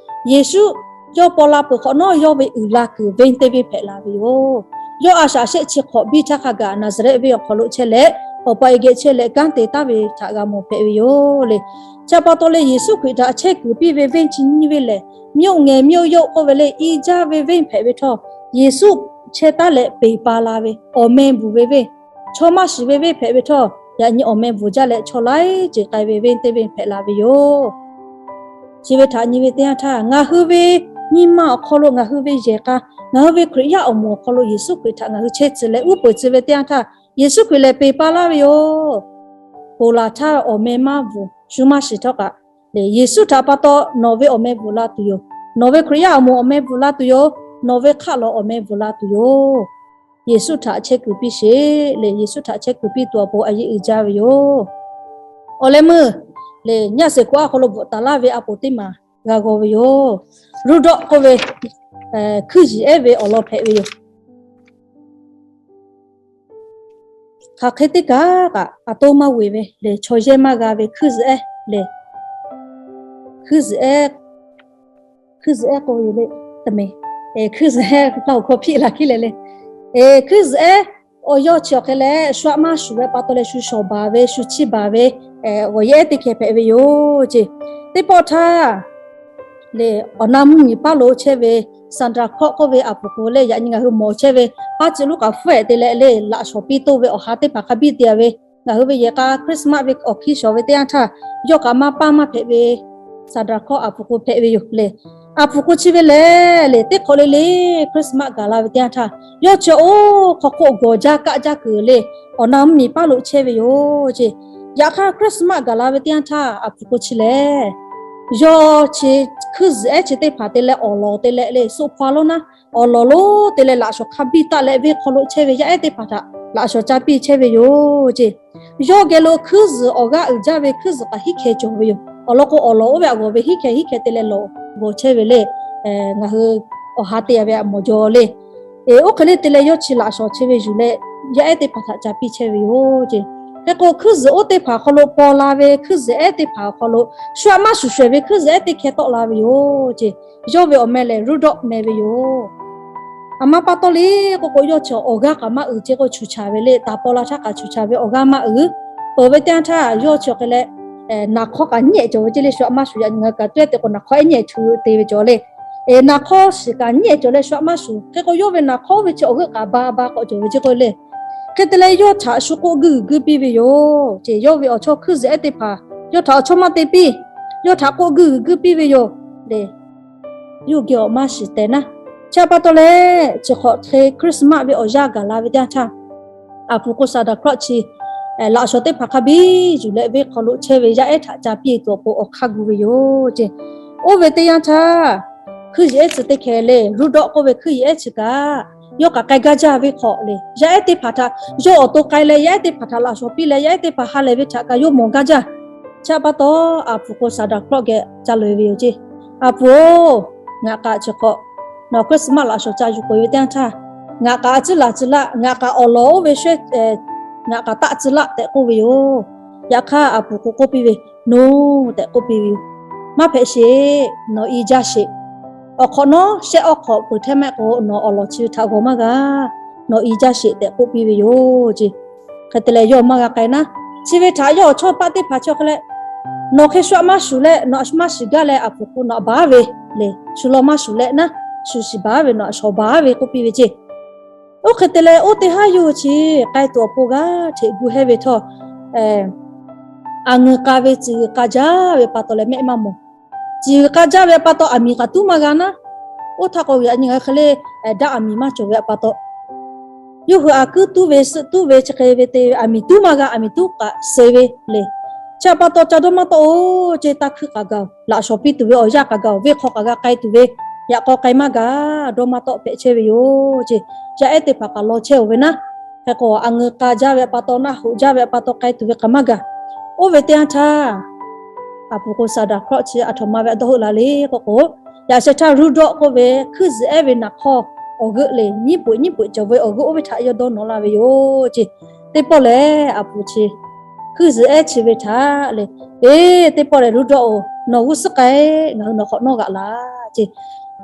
Yeˍsuˆ yawˇ paw la peuˬ hk'awꞈ nawˉ yawˇ ve uiˍ la kuiˬ venˇ teˇ venˇ hpehꞈ la ve yoˬ. Yawˇ a shaꞈ shehˆ chi hk'awꞈ biˇ htaˇ hk'a gaˬ Naˍzaˍrehˆ venˇ awˬ hk'aw lo chehˇ leh, awˬ pa e geh chehˇ leh kanˉ te taˍ ve htaꞈ g'a mawˬ hpehꞈ ve yoˬ le. Chi pa taw leh Yeˍsuˆ Hkriꞈ htaꞈ chehˇ kuiˬ piˇ ve venˇ chi nyiˇ venˇ lehˬ, မြို့ငယ်မြို့ယုတ် k'oˆ ve le i jaˇ ve venˇ hpehꞈ ve htawˇ, Yeˍsuˆ chehˇ taˉ leh peˬ pa la ve awˬ meh bvuhˬ ve venˇ, chaw maˇ shiˍ ve venˇ hpehꞈ ve htawˇ, yaꞈ nyi awˬ meh bvuhˬ jaˇ leh chaw laiˉ ceuˬ k'ai ve venˇ teˇ venˇ hpehꞈ la ve yoˬ. Chi ve htaꞈ nyi ve teˇ yanˇ htaˇ, ngaˬ hui ve nyi ma awˬ hk'aw lo ngaˬ hui ve yehˬ k'a, ngaˬ hui ve Hkriꞈ yaˇ awˬ moˍ awˬ hk'aw lo Yeˍsuˆ Hkriꞈ htaꞈ ngaˬ hui chehˇ tcuh leh uˉ peunˍ tcuh ve teˇ yanˇ htaˇ, Yeˍsuˆ Hkriꞈ lehˬ peˬ pa laˇ ve yoˬ. Ponˬ laˬ htaˇ awˬ meh maˇ bvuhˬ, shu maˇ shiˍ htawˇ kaꞈ le, Yeˍsuˆ htaꞈ pa taw nawˬ ve awˬ meh bvuhˬ la tuˬ yoˬ. Nawˬ ve Hkriꞈ yaˇ awˬ moˍ awˬ meh bvuhˬ la tuˬ yoˬ. Nawˬ ve hk'aˆ lawˬ awˬ meh bvuhˬ la tuˬ yoˬ. Yeˍsuˆ htaꞈ chehˇ kuiˬ piˇ sheˍ le, Yeˍsuˆ htaꞈ chehˇ kuiˬ piˇ tuˬ awˬ pon a yeˇ uiˍ jaˇ ve yoˬ. Awˬ leh meuˇ le, nyaˇ seˍ hko aˉ hk'aw lo bvuhꞈ taˍ laˇ ve a poˍ teˇ maˬ g'a g'aw ve yoˬ. Ruˇdawˆ k'oˆ ve hkuiˇ yiˍ ehˉ ve awˬ lawn hpehꞈ ve yoˬ. Hk'aˬ hk'e teˇ kaꞈ kaꞈ a toˇ maˇ ve ve le, chaw yehˇ maˇ g'a ve hkuiˇ zuhꞈ ehˉ le, hkuiˇ zuhꞈ ehˉ, hkuiˇ zuhꞈ ehˉ k'oˆ ve le, teˇ meh, hkuiˇ zuhꞈ ehˉ laˇ oˬ hkawˇ hpiˆ la hkiˉ leh le, hkuiˇ zuhꞈ ehˉ awˬ yawˇ chi awˬ hk'e leh shu aꞈ maˇ shuˍ ve pa taw leh shu shawˍ baˬ ve, shu chiˇ baˬ ve g'awˬ yehˬ ehˉ teˇ hkeh hpehꞈ ve yoˬ ce. Teˇ pawˆ htaˇ le, awˬ na mvuhˇmiˬ paˇ lo chehˇ ve Santa Claus k'oˆ ve a poˍ k'o leh yaꞈ nyi ngaˬ hui mawˬ chehˇ ve paˇ tcuh luˉ kaꞈ hpfuhˇ ehˍ te leh le laꞈ shawˍ piˇ toˇ ve awˬ ha teˇ hpaˍ hk'a biˇ te a ve, ngaˬ hui ve yehˬ k'a Christmas ve awˬ hkiˇ shawˍ ve teˇ yanˇ htaˇ, yawˇ kaꞈ maˇ paˇ maˇ hpehꞈ ve Santa Claus a poˍ k'o hpehꞈ ve yoˬ le. A poˍ k'o chi ve lehˬ le, teˇ hk'awꞈ le le Christmas gaˬ la ve teˇ yanˇ htaˇ, yawˇ chi oˇ hk'aw hk'oˆ gawˬ jaˇ kaˆ jaˇ kuiˬ le, awˬ na mvuhˇmiˬ paˇ lo chehˇ ve yoˬ ce. Yaꞈ hk'aˇ Christmas gaˬ la ve teˇ yanˇ htaˇ a poˍ k'o chi lehˬ, yawˇ chi hkuiˇ zuhꞈ ehˉ chi teˇ hpaˍ te leh awˬ lawˬ te leh le suh hpaw lonˉ naˉ, awˬ lawˬ lonˉ te leh laꞈ shawˍ hk'a biˇ taˆ leh venˇ hk'aw lo chehˇ ve yaˇ ehˉ teˇ hpaˍ htaꞈ laꞈ shawˍ ca piˇ chehˇ ve yoˬ ce. Yawˇ geh lo hkuiˇ zuhꞈ awˬ g'aˇ uiˍ jaˇ ve hkuiˇ zuhꞈ kaꞈ hiˉ hkeh cawˬ ve yoˬ. Awˬ lawn k'o awˬ lawˬ oˇ ve a g'awˬ ve hiˉ hkeh hiˉ hkeh te leh lawˬ g'awˬ chehˇ ve le, ngaˬ hui awˬ ha te a ve a mawˬ jaw le. Oˇ hk'e le te leh yawˇ chi laꞈ shawˍ chehˇ ve yuˬ leh yaˇ ehˉ teˇ hpaˍ htaꞈ ca piˇ chehˇ ve yoˬ ce. Hk'e k'o hkuiˇ zuhꞈ oˇ teˇ hpaˍ hk'aw lo paw la ve hkuiˇ zuhꞈ ehˉ teˇ hpaˍ awˬ hk'aw lo shu aꞈ maˇ shuˍ shawehˍ ve hkuiˇ zuhꞈ ehˉ teˇ hkeh tawˆ la ve yoˬ ce. Yawˇ ve awˬ meh lehˬ Ruˇdawˆ meh ve yoˬ. A ma pa taw le k'oˆ k'o yawˇ chi awˬ g'aˇ kaꞈ maˇ uiˍ ce k'o, chuˬ chaˍ ve le taˍ paw la htaˇ kaꞈ chuˬ chaˍ ve awˬ g'aˇ maˇ uiˍ. Peuˬ ve teˇ yanˇ htaˇ yawˇ chi awˬ hk'e leh naˍ hk'awˇ kaꞈ nyehˆ cawˬ ve ce le, shu aꞈ maˇ shuˍ yaꞈ nyi ngaˬ hui kaꞈ tuˉ te k'o naˍ hk'awˇ ehˉ nyehˆ chu te ve cawˬ le. Naˍ hk'awˇ shiˍ kaꞈ nyehˆ cawˬ leh shu aꞈ maˇ shuˍ. Hk'e k'o yawˇ ve naˍ hk'awˇ oˇ ve chi awˬ g'euˆ kaꞈ ba ba k'awꞈ cawˬ ve ce k'o le. Hk'e te leh yawˇ htaꞈ shu k'oˆ guiˇ g'uiˬ guiˇ piˇ ve yoˬ ce. Yawˇ ve awˬ chawˇ hkuiˇ zuhꞈ ehˉ teˇ hpaˍ yawˇ htaꞈ awˬ chawˇ maˇ te piˇ. Yawˇ htaꞈ k'oˆ guiˇ g'uiˬ guiˇ piˇ ve yoˬ le. Yawˇ geh awˬ maˇ shiˍ tehꞈ naˉ. Chi pa taw leh chi hk'awꞈ hk'e Christmas ve awˬ yanˇ gaˬ la ve teˇ yanˇ htaˇ, a poˍ k'o Santa Claus chi laꞈ shawˍ teˇ hpaˍ hk'a biˇ yuˬ leh venˇ hk'aw lo chehˇ ve yaˇ ehˉ htaꞈ ca piˇ tuˬ awˬ pon awˬ hk'aˇ gu ve yoˬ ce. Oˇ ve teˇ yanˇ htaˇ hkuiˇ yiˍ ehˉ chi teˇ hkeh le, Ruˇdawˆ k'oˆ ve hkuiˇ yiˍ ehˉ chi kaꞈ yawˇ kaꞈ k'ai gaˇ jaˇ ve hk'awꞈ le, yaˇ ehˉ teˇ hpaˍ htaꞈ yawˇ awˬ to k'ai leh yaˇ ehˉ teˇ hpaˍ htaꞈ laꞈ shawˍ piˇ leh yaˇ ehˉ teˇ hpaˍ ha lehˬ ve htaꞈ kaꞈ yawˇ mawˬ gaˇ jaˇ. Chi pa taw a poˍ k'o Santa Claus geh ca loꞈ e ve yoˬ ce. A poˍ-oˬ, ngaˬ kaꞈ chi hk'awꞈ nawˬ Christmas laꞈ shawˍ ca yuˬ k'oꞈ e ve teˇ yanˇ htaˇ, ngaˬ kaꞈ a tcuhˉ laˬ tcuh laˆ, ngaˬ kaꞈ awˬ lawˬ oˇ ve shehˆ ngaˬ kaꞈ taˆ tcuh laˆ tehꞈ k'oˆ ve yoˬ. Yaꞈ hk'aˇ a poˍ k'o k'oˆ piˇ ve, Noˬ tehꞈ k'oˆ piˇ ve yoˬ. Maˇ hpehꞈ sheˍ, nawˬ i jaˇ sheˍ. Awˬ hk'awꞈ nawˉ shehˆ awˬ hk'awꞈ peuˬ hteˇ mehˆ k'o nawˬ awˬ lawˬ chi ve htaꞈ g'awˬ maˇ g'a, nawˬ i jaˇ sheˍ tehꞈ k'oˆ piˇ ve yoˬ ce. Hk'e te leh yawˇ maˇ g'a k'ai naˉ. Chi ve htaꞈ yawˇ awˬ chawˇ paˆ teˇ hpaˍ chi awˬ hk'e leh, nawˬ hk'e shu aꞈ maˇ shuˍ leh nawˬ aꞈ shu maˇ shiˍ gaˇ leh a poˍ k'o nawˬ aꞈ baˬ ve le, shu law maˇ shuˍ leh naˉ, shu shiˍ baˬ ve nawˬ aꞈ shawˍ baˬ ve k'oˆ piˇ ve ce. Oˇ hk'e te leh oˇ teˇ haˉ yawˇ hui chi k'ai tuˬ awˬ pon g'aˇ hteꞈ gu hehˇ ve htawˇ, aˬ ngeuˍ k'a ve tcuhˬ g'uiˬ k'a jaˇ ve pa taw leh mehˆ maˇ mawˬ. Tcuhˬ g'uiˬ k'a jaˇ ve pa taw aˬ miˍ kaꞈ tuˉ maˇ g'a naˉ. Oˇ htaˇ k'o yaꞈ nyi ngaˬ hui hk'e le daꞈ aˬ miˍ maˇ cawˬ ve pa taw, yawˇ hui aˬ kuiˉ tuˉ ve suhˆ tuˉ ve chi hk'e ve te ve aˬ miˍ tuˉ maˇ g'a, aˬ miˍ tuˉ kaꞈ suh ve le. Chi pa taw ca dawˇ maˇ tawˆ-oˬ ce, taˇ hkuiˇ k'aꞈ gaˬ-oˬ, laꞈ shawˍ piˇ tuˬ ve awˬ yanˇ k'aꞈ gaˬ-oˬ, venˇ hk'aw k'aꞈ g'a k'ai tuˬ ve yaꞈ k'aw k'ai maˇ gaˬ, dawˇ maˇ tawˆ hpehꞈ chehˇ ve yoˬ ceˇ. Yaˇ ehˉ teˇ hpaˍ kaꞈ law chehˇ-oˬ ve naˉ, hk'e k'o a ngeu k'a jaˇ ve pa taw, naˆ hoꞈ jaˇ ve pa taw k'ai tuˬ ve k'aˬ maˇ gaˬ. Oˇ ve teˇ yanˇ htaˇ, aˬ puˍ k'o Saˍdawˍ hkawˇ chi aˬ htoꞈ ma ve a dawˇ heuˆ la le k'oˆ k'o, yaꞈ sheh htaˇ Ruˇdawˆ k'oˆ ve hkuiˇ zuhˬ ehˉ ve naˍ hk'awˇ awˬ g'euˆ le, nyiˉ peuꞈ nyiˉ peuꞈ cawˬ ve awˬ g'euˆ oˇ ve htaꞈ yawˇ dawˇ nawꞈ la ve yoˬ ceˇ. Teˇ pawˆ lehˬ, aˬ puˍ chi hkuiˇ zuhˬ ehˉ chi ve htaꞈ le, Eˬ, teˇ pawˆ lehˬ Ruˇdawˆ-oˬ, nawˬ g'uˇ suhˉ k'ai, ngaˬ hui nawˬ hk'awꞈ nawˉ g'aꞈ laˇ ceˇ.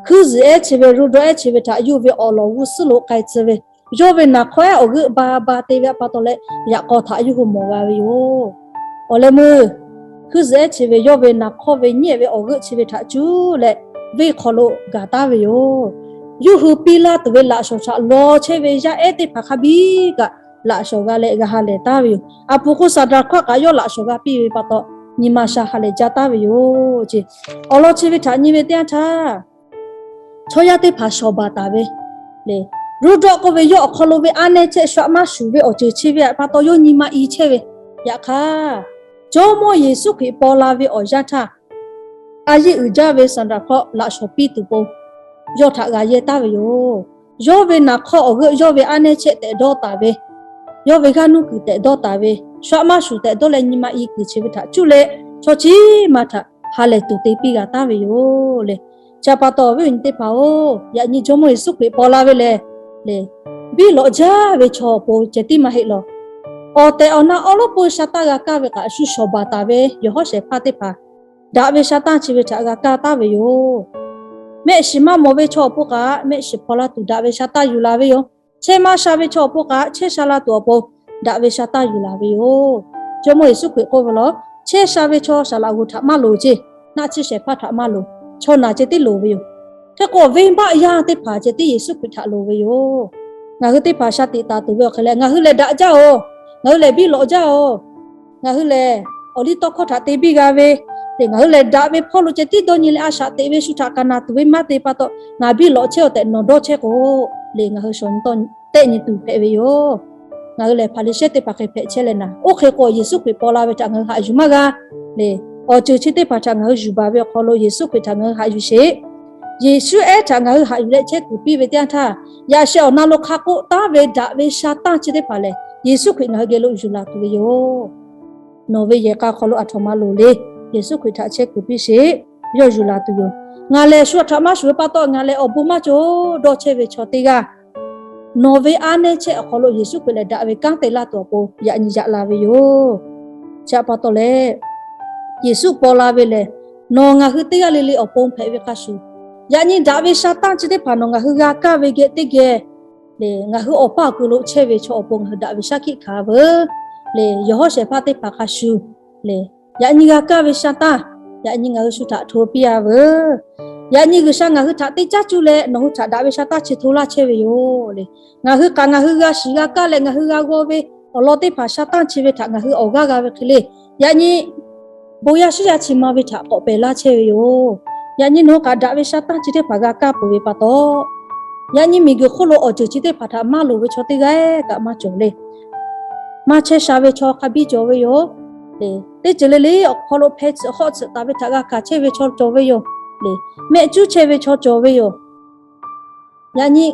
Hkuiˇ zuhˬ ehˉ chi ve Ruˇdawˆ ehˉ chi ve htaꞈ yawˇ ve awˬ lawn g'uˇ suhˉ lo k'ai tcuh ve, yawˇ ve naˍ hk'awˇ ehˉ awˬ g'euˆ ba ba te ve pa taw leh, yaꞈ k'aw htaꞈ yawˇ hui mawˬ g'a ve yoˬ. Awˬ leh meuˇ hkuiˇ zuhˬ ehˉ chi ve yawˇ ve naˍ hk'awˇ ve nyiˉ ve awˬ g'euˆ chi ve htaꞈ cuˇ leh, venˇ hk'aw lo gaˬ taˉ ve yoˬ. Yawˇ hui piˇ laˇ tuˬ ve laꞈ shawnˍ htaꞈ law chehˇ ve yaˇ ehˉ teˇ hpaˍ hk'a biˇ kaꞈ laꞈ shawnˍ g'a leh g'a ha lehˬ taˉ ve yoˬ. Aˬ puˍ k'o Saˍdawˍ hkawˇ kaꞈ yawˇ laꞈ shawnˍ g'a piˇ ve pa taw, nyi ma sha ha lehˬ jaˇ taˉ ve yoˬ ceˇ. Awˬ lawn chi ve htaꞈ nyi ve teˇ yanˇ htaˇ, chaw yaˇ teˇ hpaˍ shawˍ baˬ taˍ ve le. Ruˇdawˆ k'oˆ ve yawˇ awˬ hk'aw lo ve aˉ nehˇ chehˇ shu aꞈ maˇ shuˍ ve awˬ ceuˬ chi ve pa taw yawˇ nyi ma i chehˇ ve. Yaꞈ hk'aˇ, Jawˇmawˇ Yeˍsuˆ Hkriꞈ paw la ve awˬ yanˇ htaˇ, a yiˇ uiˍ jaˇ ve Saˍdawˍ hkawˇ laꞈ shawnˍ piˇ tuˬ pon yawˇ htaꞈ g'aꞈ yehˇ taˉ ve yoˬ. Yawˇ ve naˍ hk'awˇ awˬ g'euˆ yawˇ ve aˉ nehˇ chehˇ tehꞈ dawˇ taˍ ve, yawˇ ve g'aˇ nuˇ kuiˬ tehꞈ dawˇ taˍ ve, shu aꞈ maˇ shuˍ tehꞈ dawˇ leh nyi ma i kuiˬ chi ve htaꞈ cuˇ leh, chaw chi ma htaꞈ ha lehˬ tuˬ te piˇ g'a taˉ ve yoˬ le. Chi pa taw, awˬ viˉ awˬ nyi teˇ hpaˍ-oˬ, yaꞈ nyi Jawˇmawˇ Yeˍsuˆ Hkriꞈ paw la ve lehˬ le, biˇ lawꞈ jaˇ ve chaw awˬ pon ceh tiˉ maˇ heˆ law. Awˬ tehˬ awˬ na awˉ lawˉ peu sha taˇ g'a kaˇ ve kaꞈ shu shawˍ baˬ taˍ ve yawˬ hawˉ shehˍ hpaˇ teˇ hpaˍ daꞈ ve sha tanˇ chi ve htaꞈ g'a kaˇ taˉ ve yoˬ. Mehˆ shiˍ maˇ mawˬ ve chaw awˬ pon kaꞈ mehˆ shiˍ hpaw la tuˬ daꞈ ve sha tanˇ yuˬ la ve yoˬ. Chehˇ maˇ sha ve chaw awˬ pon kaꞈ chehˇ sha la tuˬ awˬ pon daꞈ ve sha tanˇ yuˬ la ve yoˬ. Jawˇmawˇ Yeˍsuˆ Hkriꞈ k'oˆ ve law, chehˇ sha ve chaw saˍ laꞈ g'oˍ htaꞈ maˇ loˍ ceˇ, naˆ tsuhˇ shehˍ hpaˇ htaꞈ maˇ loˍ, chaw naˬ ceh tiˉ loˍ ve yoˬ. Hk'e k'o, venˇbaˆ yaˇ teˇ hpaˍ ceh tiˉ Yeˍsuˆ Hkriꞈ htaꞈ loˍ ve yoˬ. Ngaˬ hui teˇ hpaˍ sha tiꞈ taˍ tuˬ ve awˬ hk'e leh, ngaˬ hui lehˬ daꞈ jaˇ-oˬ, ngaˬ hui lehˬ biˇ lawꞈ jaˇ-oˬ, ngaˬ hui lehˬ awˬ liˇ tawˇ hkawˇ htaꞈ te biˇ g'a ve, te ngaˬ hui lehˬ daꞈ ve hpawˇ lo ceh tiˉ dawˇ nyi leh a shaꞈ teꞈ ve shu htaꞈ kaꞈ naˬ tuˬ ve maˇ te pa taw, ngaˬ biˇ lawꞈ chehˇ-oˬ tehꞈ nawˬ dawˇ chehˇ k'o le, ngaˬ hui shawˍ nyi tawˆ tehˆ nyi tuˬ hpehꞈ ve yoˬ. Ngaˬ hui lehˬ Hpaˍriˍsehˇ teˇ hpaˍ hk'e hpehꞈ chehˇ leh naˍ, oˇ hk'e k'o Yeˍsuˆ Hkriꞈ paw la ve htaꞈ ngaˬ hui haꞈ yuˬ maˇ g'a le. Awˬ ceuˬ chi teˇ hpaˍ htaꞈ ngaˬ hui yuˬ baˬ ve awˬ hk'aw lo Yeˍsuˆ Hkriꞈ htaꞈ ngaˬ hui haꞈ yuˬ sheˍ. Yeˍsuˆ ehˉ htaꞈ ngaˬ hui haꞈ yuˬ leh chehˇ kuiˬ piˇ ve teˇ yanˇ htaˇ, yaꞈ sheh awˬ na lo hk'a k'oˆ taˉ ve daꞈ ve sha tanˇ chi teˇ hpaˍ lehˬ, Yeˍsuˆ Hkriꞈ ngaˬ hui geh lo yuˬ laˬ tuˬ ve yoˬ. Nawˬ ve yehˬ k'a hk'aw lo aˬ htoꞈ ma loˍ le. Yeˍsuˆ Hkriꞈ htaꞈ chehˇ kuiˬ piˇ sheˍ, yawˇ yuˬ laˬ tuˬ yoˬ. Ngaˬ lehˬ shu aˬ htoꞈ maˇ shuˍ ve pa taw, ngaˬ lehˬ awˬ bon maˇ cawˬ dawˇ chehˇ ve chaw teˇ g'aˇ, nawˬ ve aˉ nehˇ chehˇ awˬ hk'aw lo Yeˍsuˆ Hkriꞈ lehˬ daꞈ ve kanˉ te laˇ tuˬ awˬ pon yaꞈ nyi yaꞈ la ve yoˬ. Chi pa taw leh, Yeˍsuˆ paw la ve lehˬ, nawˬ ngaˬ hui teˇ g'aˇ le le awˬ pon hpehꞈ ve hk'a shuˍ, yaꞈ nyi daꞈ ve sha tanˇ chi teˇ hpaˍ nawˬ ngaˬ hui g'a kaˇ ve geh teˇ geh le, ngaˬ hui awˬ paˇ awˬ ku lo chehˇ ve chaw awˬ pon ngaˬ hui daꞈ ve shaˉ hkiˆ hkanˍ veuˬ le. Yawˬ hawˉ shehˍ hpaˇ teˇ hpaˍ hk'a shuˍ le, yaꞈ nyi g'a kaˇ ve sha tanˇ, yaꞈ nyi ngaˬ hui shu htaꞈ hto piˇ-a veuˬ. Yaꞈ nyi G'uiˬsha ngaˬ hui htaꞈ teˇ caˉ cuˇ leh nawˬ hui htaꞈ daꞈ ve sha tanˇ chi hto laˇ chehˇ ve yoˬ le. Ngaˬ hui k'aꞈ ngaˬ hui g'a shiˍ g'a kaˇ leh ngaˬ hui g'a g'aw ve awˬ lawn teˇ hpaˍ sha tanˇ chi ve htaꞈ ngaˬ hui awˬ g'aˇ g'a ve hk'e le, yaꞈ nyi bon yaˇ shiˉ yaˇ chi ma ve htaꞈ k'awꞈ pehˬ laˇ chehˇ ve yoˬ. Yaꞈ nyi nawˬ hui k'aꞈ daꞈ ve sha tanˇ chi teˇ hpaˍ g'a kaˇ peuˬ ve pa taw, yaꞈ nyi miˬguiˬ hk'oˆ lo awˬ ceuˬ chi teˇ hpaˍ htaꞈ maˇ loˍ ve chaw teˇ g'aˇ kaꞈ maˇ cawˬ le. Maˇ chehˇ sha ve chaw hk'a biˇ cawˬ ve yoˬ le. Teˇ ceuˬ le le awˬ hk'aw lo hpeh tsuhꞈ hk'awˆ tsuhꞈ taˍ ve htaꞈ g'a hkanˍ chehˇ ve chaw cawˬ ve yoˬ le. Mehˆ cuˉ chehˇ ve chaw cawˬ ve yoˬ. Yaꞈ nyi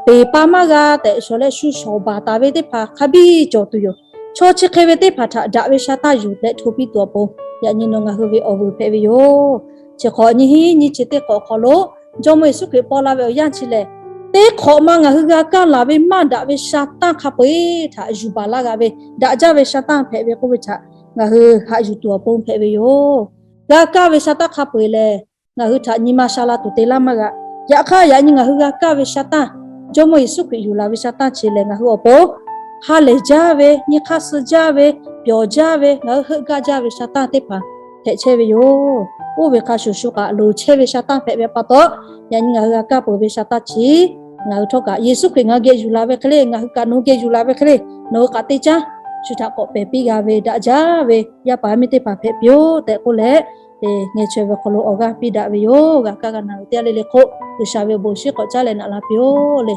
peˬ pa maˇ g'a tehꞈ shawˍ leh shu shawˍ baˬ taˍ ve teˇ hpaˍ hk'a biˇ cawˬ tuˬ yoˬ. Chaw chi hk'e ve teˇ hpaˍ htaꞈ daꞈ ve sha tanˇ yuˬ leh hto piˇ tuˬ awˬ pon, yaꞈ nyi nawˬ ngaˬ hui ve awˬ vuiˬ hpehꞈ ve yoˬ. Chi hk'awꞈ nyi hiˉ nyi chi teˇ hk'awꞈ awˬ hk'aw lo, Jawˇmawˇ Yeˍsuˆ Hkriꞈ paw la ve awˬ yanˇ chi lehˬ, teˇ hk'awꞈ ma ngaˬ hui g'a kaˇ laˬ ve maˇ daꞈ ve sha tanˇ hk'a peu-eˬ htaꞈ yuˬ baˬ laˇ g'a ve, daꞈ jaˇ ve sha tanˇ hpehꞈ ve k'oˆ ve htaꞈ ngaˬ hui haꞈ yuˬ tuˬ awˬ pon hpehꞈ ve yoˬ. G'a kaˇ ve sha tanˇ hk'a peu-eˬ lehˬ, ngaˬ hui htaꞈ nyi ma sha la tuˬ te laˇ maˇ g'a. Yaꞈ hk'aˇ, yaꞈ nyi ngaˬ hui g'a kaˇ ve sha tanˇ, Jawˇmawˇ Yeˍsuˆ Hkriꞈ yuˬ laˬ ve sha tanˇ chi lehˬ, ngaˬ hui awˬ pon ha lehˬ jaˇ ve, nyi hk'aˇ suh jaˇ ve, pyawˬ jaˇ ve, ngaˬ hui heuˆ gaˇ jaˇ ve sha tanˇ teˇ hpaˍ hpehꞈ chehˇ ve yoˬ. Oˇ ve hk'a shuˍ shuˍ kaꞈ loˍ chehˇ ve sha tanˇ hpehꞈ ve pa taw, yaꞈ nyi ngaˬ hui g'a kaˇ peuˬ ve sha tanˇ chi ngaˬ hui htawˇ kaꞈ Yeˍsuˆ Hkriꞈ ngaˬ hui geh yuˬ laˬ ve hk'e le, ngaˬ hui kaꞈ nawˬ hui geh yuˬ laˬ ve hk'e le, nawˬ hui kaꞈ teˇ caˉ shu htaꞈ k'awꞈ pehˬ piˇ g'a ve daꞈ jaˇ ve yaˇ paˍ yaˇ miˇ teˇ hpaˍ hpehꞈ piˇ-oˆ tehꞈ k'oˆ leh, ngaˬ chaweh ve hk'aw lo awˬ g'aˇ piˇ daꞈ ve yoˬ. G'a kaˇ g'a na ve teˇ g'aˇ le le hk'oˆ, G'uiˬsha ve awˬ bon shinˉ k'awꞈ caˉ leh naꞈ la piˇ-oˆ le.